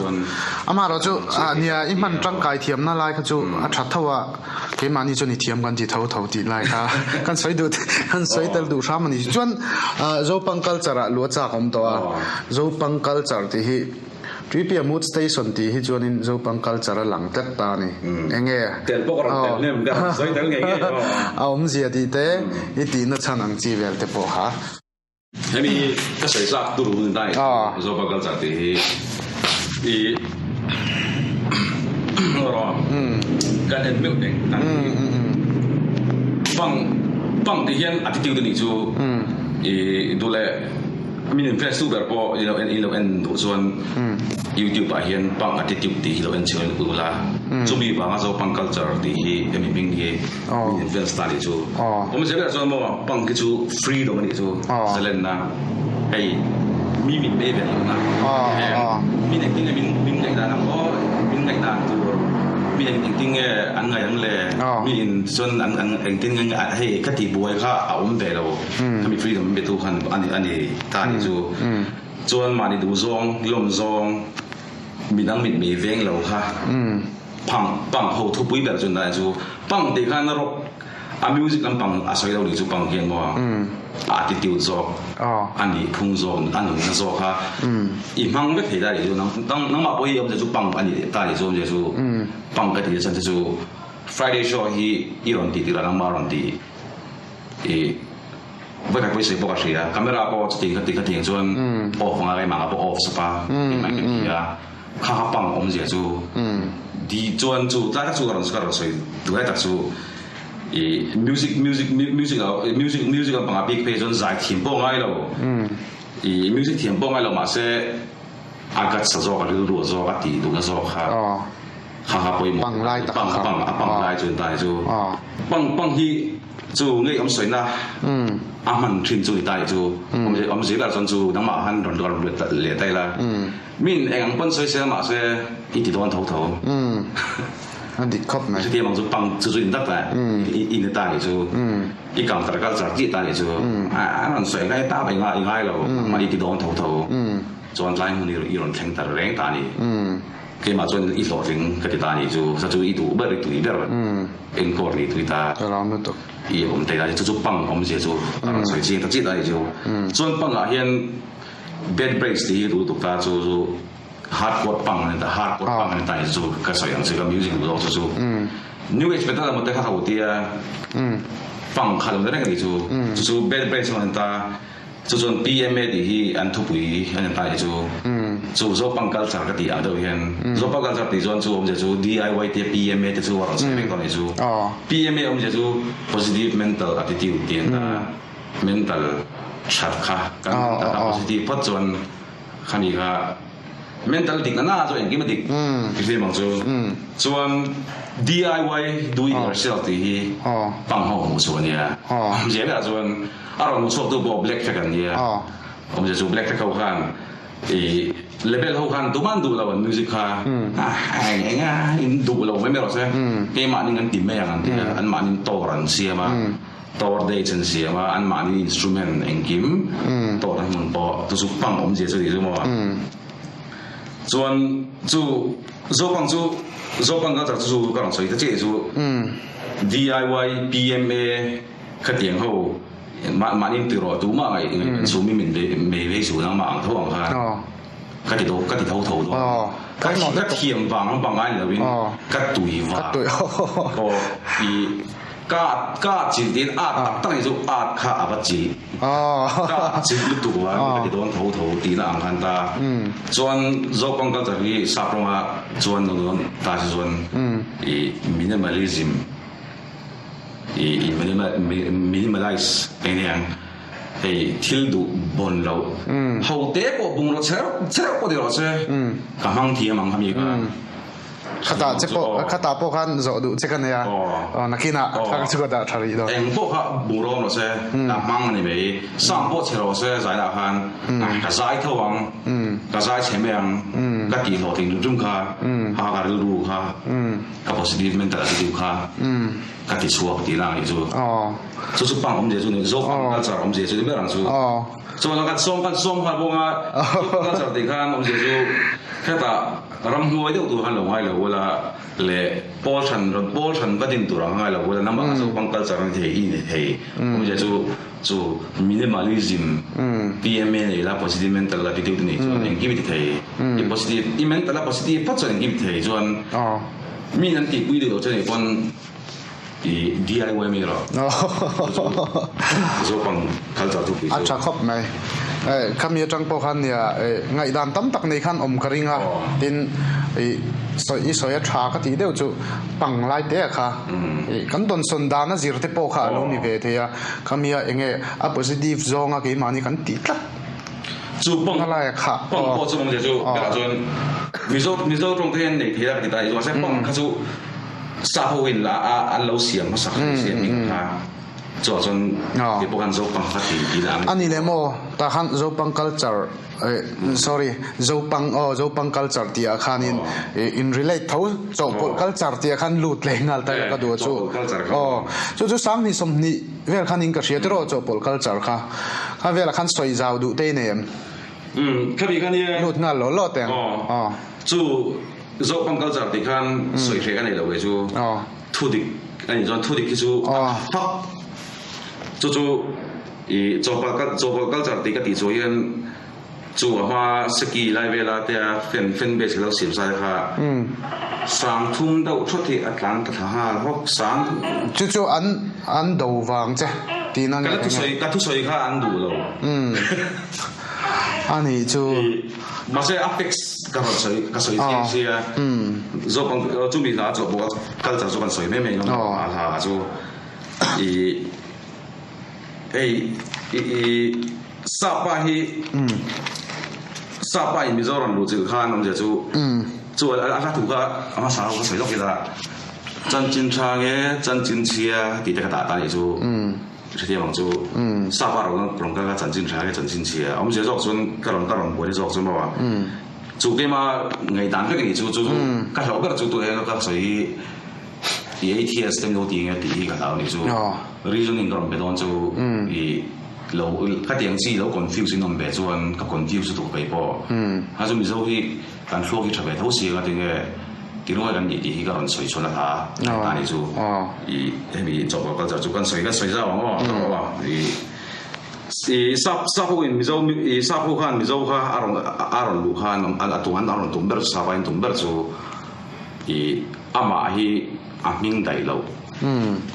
Amaherawh chu nia i hman tangkai thiamna lai kha chu a tha tho a, keimahni chuan i thiam kan ti tho tho tih lai kha kan sawi duh kan sawi tel duh hram a ni. Chuan Zopang culture ah lu a chak awm tawh a, Zopang culture tih hi Tripia Mood Station tih hi chuanin Zopang culture a lang tlat ta a ni. Enge? Tel pawh ka rawn tel hnem ka rawn sawi tel ngei ngei aw. A awmzia tih te i tihna chhan ang chi vel te pawh kha. Hemi hi ka sawi tlak tur hun dai Zopa culture tih hi i rawh kan en meuh eng tan hi pang pang tih hian attitude anih chu i duh leh min influence tu ber pawh i lo en i lo en duh chuan YouTube ah hian pang attitude tih hi lo en chhiar ula chumi vanga Zopang culture tih hi hemi hming hi Min influence ta nih chu. Awmzia berah chuan maw pang khi chu freedom a nih chu zalenna hei mi min bei ve lohna min engtin nge min ngaihdan ang aw min ngaihdan tur mi engtin nge an ngaih ang le mi in chuan an engtin nge hei ka tih buai kha a awm ve lo khami freedom min betu khan a ni ta nih chu chuan mahni duhzawng lawmzawng midang mitmei veng lo kha. Pang, pang ho thupui ber chu nai chu pang tih khan rock a music lampang a sawi lo nih chu pang hian maw a attitude zawk a nih phung zawk a nunna zawk kha i hmang vek thei ta nih chu nang nangmah pawh hi awmzia chu pang a nih ta nih chu awmzia chu pang ka tih chan che chu Friday show hi i rawn tih tirah nangmah a rawn tih i vawikhat pawh i sawi pawh ka hria camera pawh chuti kha ti kha tiang chuan off anga keimah nga pawh off sap a keimah in ka ti a. Kha kha pang awmzia chu di chuan chu tlai tak chu ka rawn ka rawn sawi duh lai tak chu i music music music music music lampang ah bik phei chuan zai thiam pawh a ngai lo i music thiam pawh a ngai lo mahse a guts a zawk a rilru a zawk a tih duhna zawk kha kha kha pawimawh pang lai tak pang pang a pang lai chu tai chu pang pang hi Chu ngei awm sawina a hman thin chu ni ta chu awm zel ah chuan chu nangmah khan rawn rawn leh ta ila min eng ang pawn sawi se mahse i ti dawn tho tho. A dik khawp mai. Chutiang ang chu pang chu chu in dak ta i ni ta nih chu i counter culture tih ta nih chu a rawn sawi ngai ta i ngai lo nangmah i ti dawn tho tho chuan tlai hmun i rawn thleng ta reng ta ni. Keimah chuan i hlawhtling ka ti ta nih chu sa chu i duh ber i tui ber enkawl nih tui ta i awm thei ta chu chu pang awmzia chu a rawn sawi chiang ta chiah ta nih chu. Chuan pang ah hian bad breaks tih hi duh lutuk ta chu chu hardcore pang ani ta hardcore pang ani ta nih chu ka sawi ang che ka music duh zawk chu chu new age metal emaw te kha ka tia pang kha lo ni reng a nih chu chu chu bad breaks ani ta. Chu chuan PMA tih hi an thupui a ni ta hi chu. Chu Zopang culture ka tih ang deuh hian Zopang culture tih chuan chu awmzia chu DIY te PMA te chu a rawn sawi vek dawn a ni chu. PMA awmzia chu Positive Mental Attitude tih a ni ta. Mental that kha kan mental a positive phawt chuan khami kha mental dik na na chu engkim a dik ti hlem ang chu. Chuan DIY do it yourself tih hi pang ho hmuh chu a nia. Awmzia berah chuan A rawn hmuh chhuaktu pawh Black Flag an nia. Awmzia chu Black Flag ho khan i label ho khan tuman duh lo an music kha eng eng a in duh lo mai mai rawh se. Keimahni kan ti mai ang an ti a, anmahni tour an siam a, tour dates an siam a, anmahni instrument engkim tour na hmun pawh chu chu pang awmzia chu ni chu maw. Chuan chu Zopang chu Zopang culture chu chu ka rawn sawi ta chiah chu DIY, PMA, Khatiang ho mahni ti rawh tu mah ngaih ngaih chu mi min mei vei chu nangmah ang tho ang khan ka ti ka ti tho tho dawn ka ka thiam vang ang pangngai ni lovin ka tui vang pawh i Ka ka chilh tiin at tak tak nih chu at kha a va chilh. Ka chilh lutuk a ka ti dawn tho tho tihna ang khan ta. Chuan Zopang culture hi sap rawnga chuan lo dawn ta si chuan i minimalism i minimalize eng nia ang hei thil duh bawn loh ho te pawh bungraw chereuh chereuh pawh ni rawh se ka hmang thiam ang kha mi kha. Khatah che pawh khatah pawh khan zawh duh che ka nei a, aw nakinah thlang chu ka dah tha rih dawn. Eng pawh kha bung rawm rawh se, ka hmang a ni mai. Sam pawh chhe rawh se zainah khan ka zai tho ang, ka zai chhe mai ang, ka tih hlawhtling tum tum kha, kha ka rilru kha, ka positive mental attitude kha ka ti chhuak tihna a nih chu. Chu chu pang awmzia chu ni, Zopang culture awmzia chu ni ber ang chu. Chuan kan sawm kan sawm nghal bawk a, Zopang culture tih khan awmzia chu hetah Ramhnuai deuh tur khan lo ngai lo ula leh pawl hran rawn pawl hran va din tur ang ngai lo ula nangmah kha Zopang culture an thei i ni thei awmzia chu chu minimalism PMA nei la positive mental attitude nei chuan engkim i ti thei i positive i mental a positive phawt chuan engkim i ti thei chuan mi an tihpui duh loh chuan pawn i DIY mai rawh chu Zopang culture thupui chu. A tha khawp mai. Khami atang pawh khan nia ngaihdan tam tak nei khan awm ka ring a, tin i sawi a tha ka tih deuh chu pang lai te a kha kan dawnsawn dan a zir te pawh kha a lo ni ve thei a, khamia enge a positive zawnga keimahni kan tih tlat Chu pang pang pawh chu awmzia chu berah chuan Mizo Mizo tawng te hian nei thei a ka ti ta a ni chu mahse pang kha chu sa ho in la a an lo siam hmasak a ni siam hming kha. Chua chuan kei pawh khan Zopang kha ti ti la ang. A ni leh maw? Tah khan Zopang culture sorry Zopang aw Zopang culture tih ah khanin in relate tho chawhpawlh culture tih ah khan lut leh nghal ta ka duh a chu aw chu chu Sanghnih 20 vel khan in ka hria tiraw chawhpawlh culture kha kha velah khan sawi zau duh te i nei em? Umm khami khan i lut nghal law law teng aw chu Zopang culture tih khan sawi hreh ka nei lo kei chu. Thudik a nih chuan thudik hi chu a fak chu chu i chawpal chawpal culture tih ka tih chu hian chu a hma seki lai vela te a fan fan base lo siam sai kha sang thum deuh thawt hi a tlan ta thla nghal hawk sang Chu chu an an do vang che tihna nge ka thusawi ka thusawi kha an duh lo. A nih chu. Mahse a fix ka rawn sawi ka sawi chiang sia. Zawk ang chumi hla chu bawk a culture chu kan sawi mai mai ngam lo a hla chu i hei i i sapa hi sapa in Mizoram luh chilh khan awmzia chu chu a hla thu kha a hmasa ho ka sawi lawk ila chanchin tha nge chanchin chhia tih te ka dah ta nih chu. Hrethiam ang chu sap a rawn rawn kal kha chanchin tha nge chanchin chhia a awmzia zawk chuan ka rawn ka rawn buaina zawk chu maw a chu keima ngaihdan vek a nih chu chu ka hlauh ber chu tu eng ka sawi hi i atheist te lo ti nge tih hi ka hlau a nih chu reasoning ka rawn pe dawn chu i lo khatiang chi lo confuse in awm ve chuan ka confuse lutuk kei pawh a chu mizo hi Kan thluak hi tha ve tho si anga tinge tiruai kan nih tih hi ka rawn sawi chhuan a hla ta ni chu i hemi chawhpawlh culture chu kan sawi kan sawi zau ang aw ka rawh a i i sap sap ho in mizo i sap ho khan mizo kha a rawn a rawn luh khan a tum an a rawn tum ber chu sap aiin tum ber chu i amah hi a hming daih loh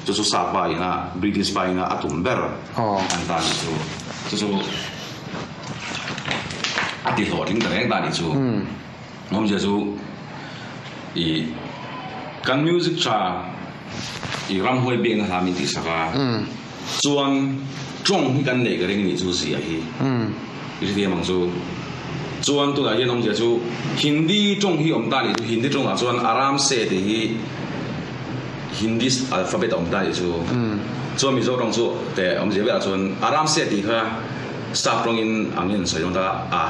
chu chu sap pa ina British pa ina a tum ber an ta ni chu chu chu. A ti hlawhtling ta reng ta nih chu. Awmzia chu i kan music tha i ramhuai biakna hla min tihsak a, chuan tawng hi kan neih ka ring nih chu zia hi i hrethiam ang chu. Chuan tunah hian awmzia chu Hindi tawng hi awm ta nih chu, Hindi tawngah chuan Aram se tih hi Hindi alphabet a awm ta nih chu. Chuan Mizo tawng chu teh awmzia velah chuan Aram se tih kha Sap tawngin ang in sawi dawn ta a,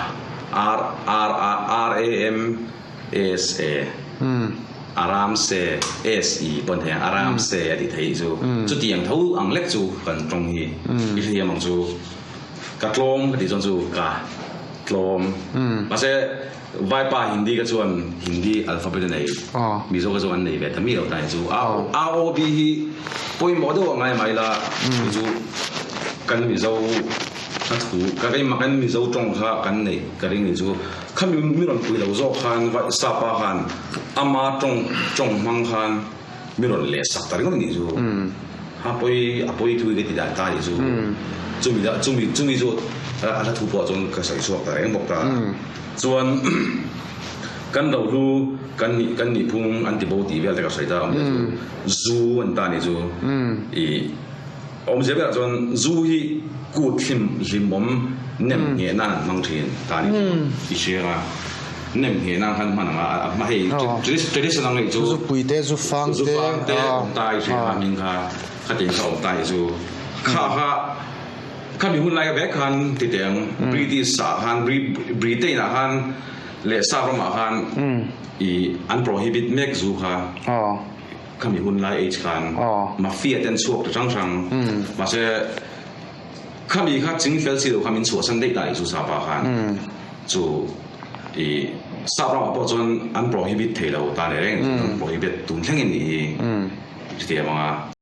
R R R A M S A, Aram se S E pawn thei ang, Aram se a tih theih chu. Chutiang tho ang lek chu kan tawng hi i hrethiam ang chu. Ka tlawm ka tih chuan chu ka tlawm. Mahse Vaipa Hindi ka chuan Hindi alphabet a nei, Mizo ka chuan an nei ve ta mi lo ta hi chu. R O B hi pawimawh deuh a ngai mai la, chu chu kan Mizo a thu, ka keimah kan Mizo tawng kha kan neih ka ring ni chu. Khami mi rawn pui lo zawk khan Sapa khan ama tawng tawng hmang khan mi rawn leh sak ta ringawt a nih chu. A pawi a pawi thui ka ti dan ta nih chu. Chumi da chumi chumi chu a hla thu pawh chuan ka sawi chhuak ta reng bawk ta. Chuan kan rohlu kan nih kan nih phung an ti bo tih vel te ka sawi ta awm te chu zu an ta nih chu ih awmzia berah chuan zu hi kut hlim hlimawm nem ngheh nan an hmang thin ta nih chu i hria a nem ngheh nan khan hman ang a a hma hei traditional ngei chu zu pui te zu fang te zu fang te awm ta i hria a hming kha khatiang kha awm ta nih chu kha kha Khami hun laia vek khan titeng British ah khan Britain ah khan leh Sap ramah khan i an prohibit mek zu kha khami hun lai age khan mafia te an chhuak ta hrang hrang mahse khami kha ching fel si lo kha min chhuahsan daih ta nih chu Sapa khan chu i Sap ramah pawh chuan an prohibit thei lo ta nih reng an prohibit tun thlengin nih hi chutiang anga.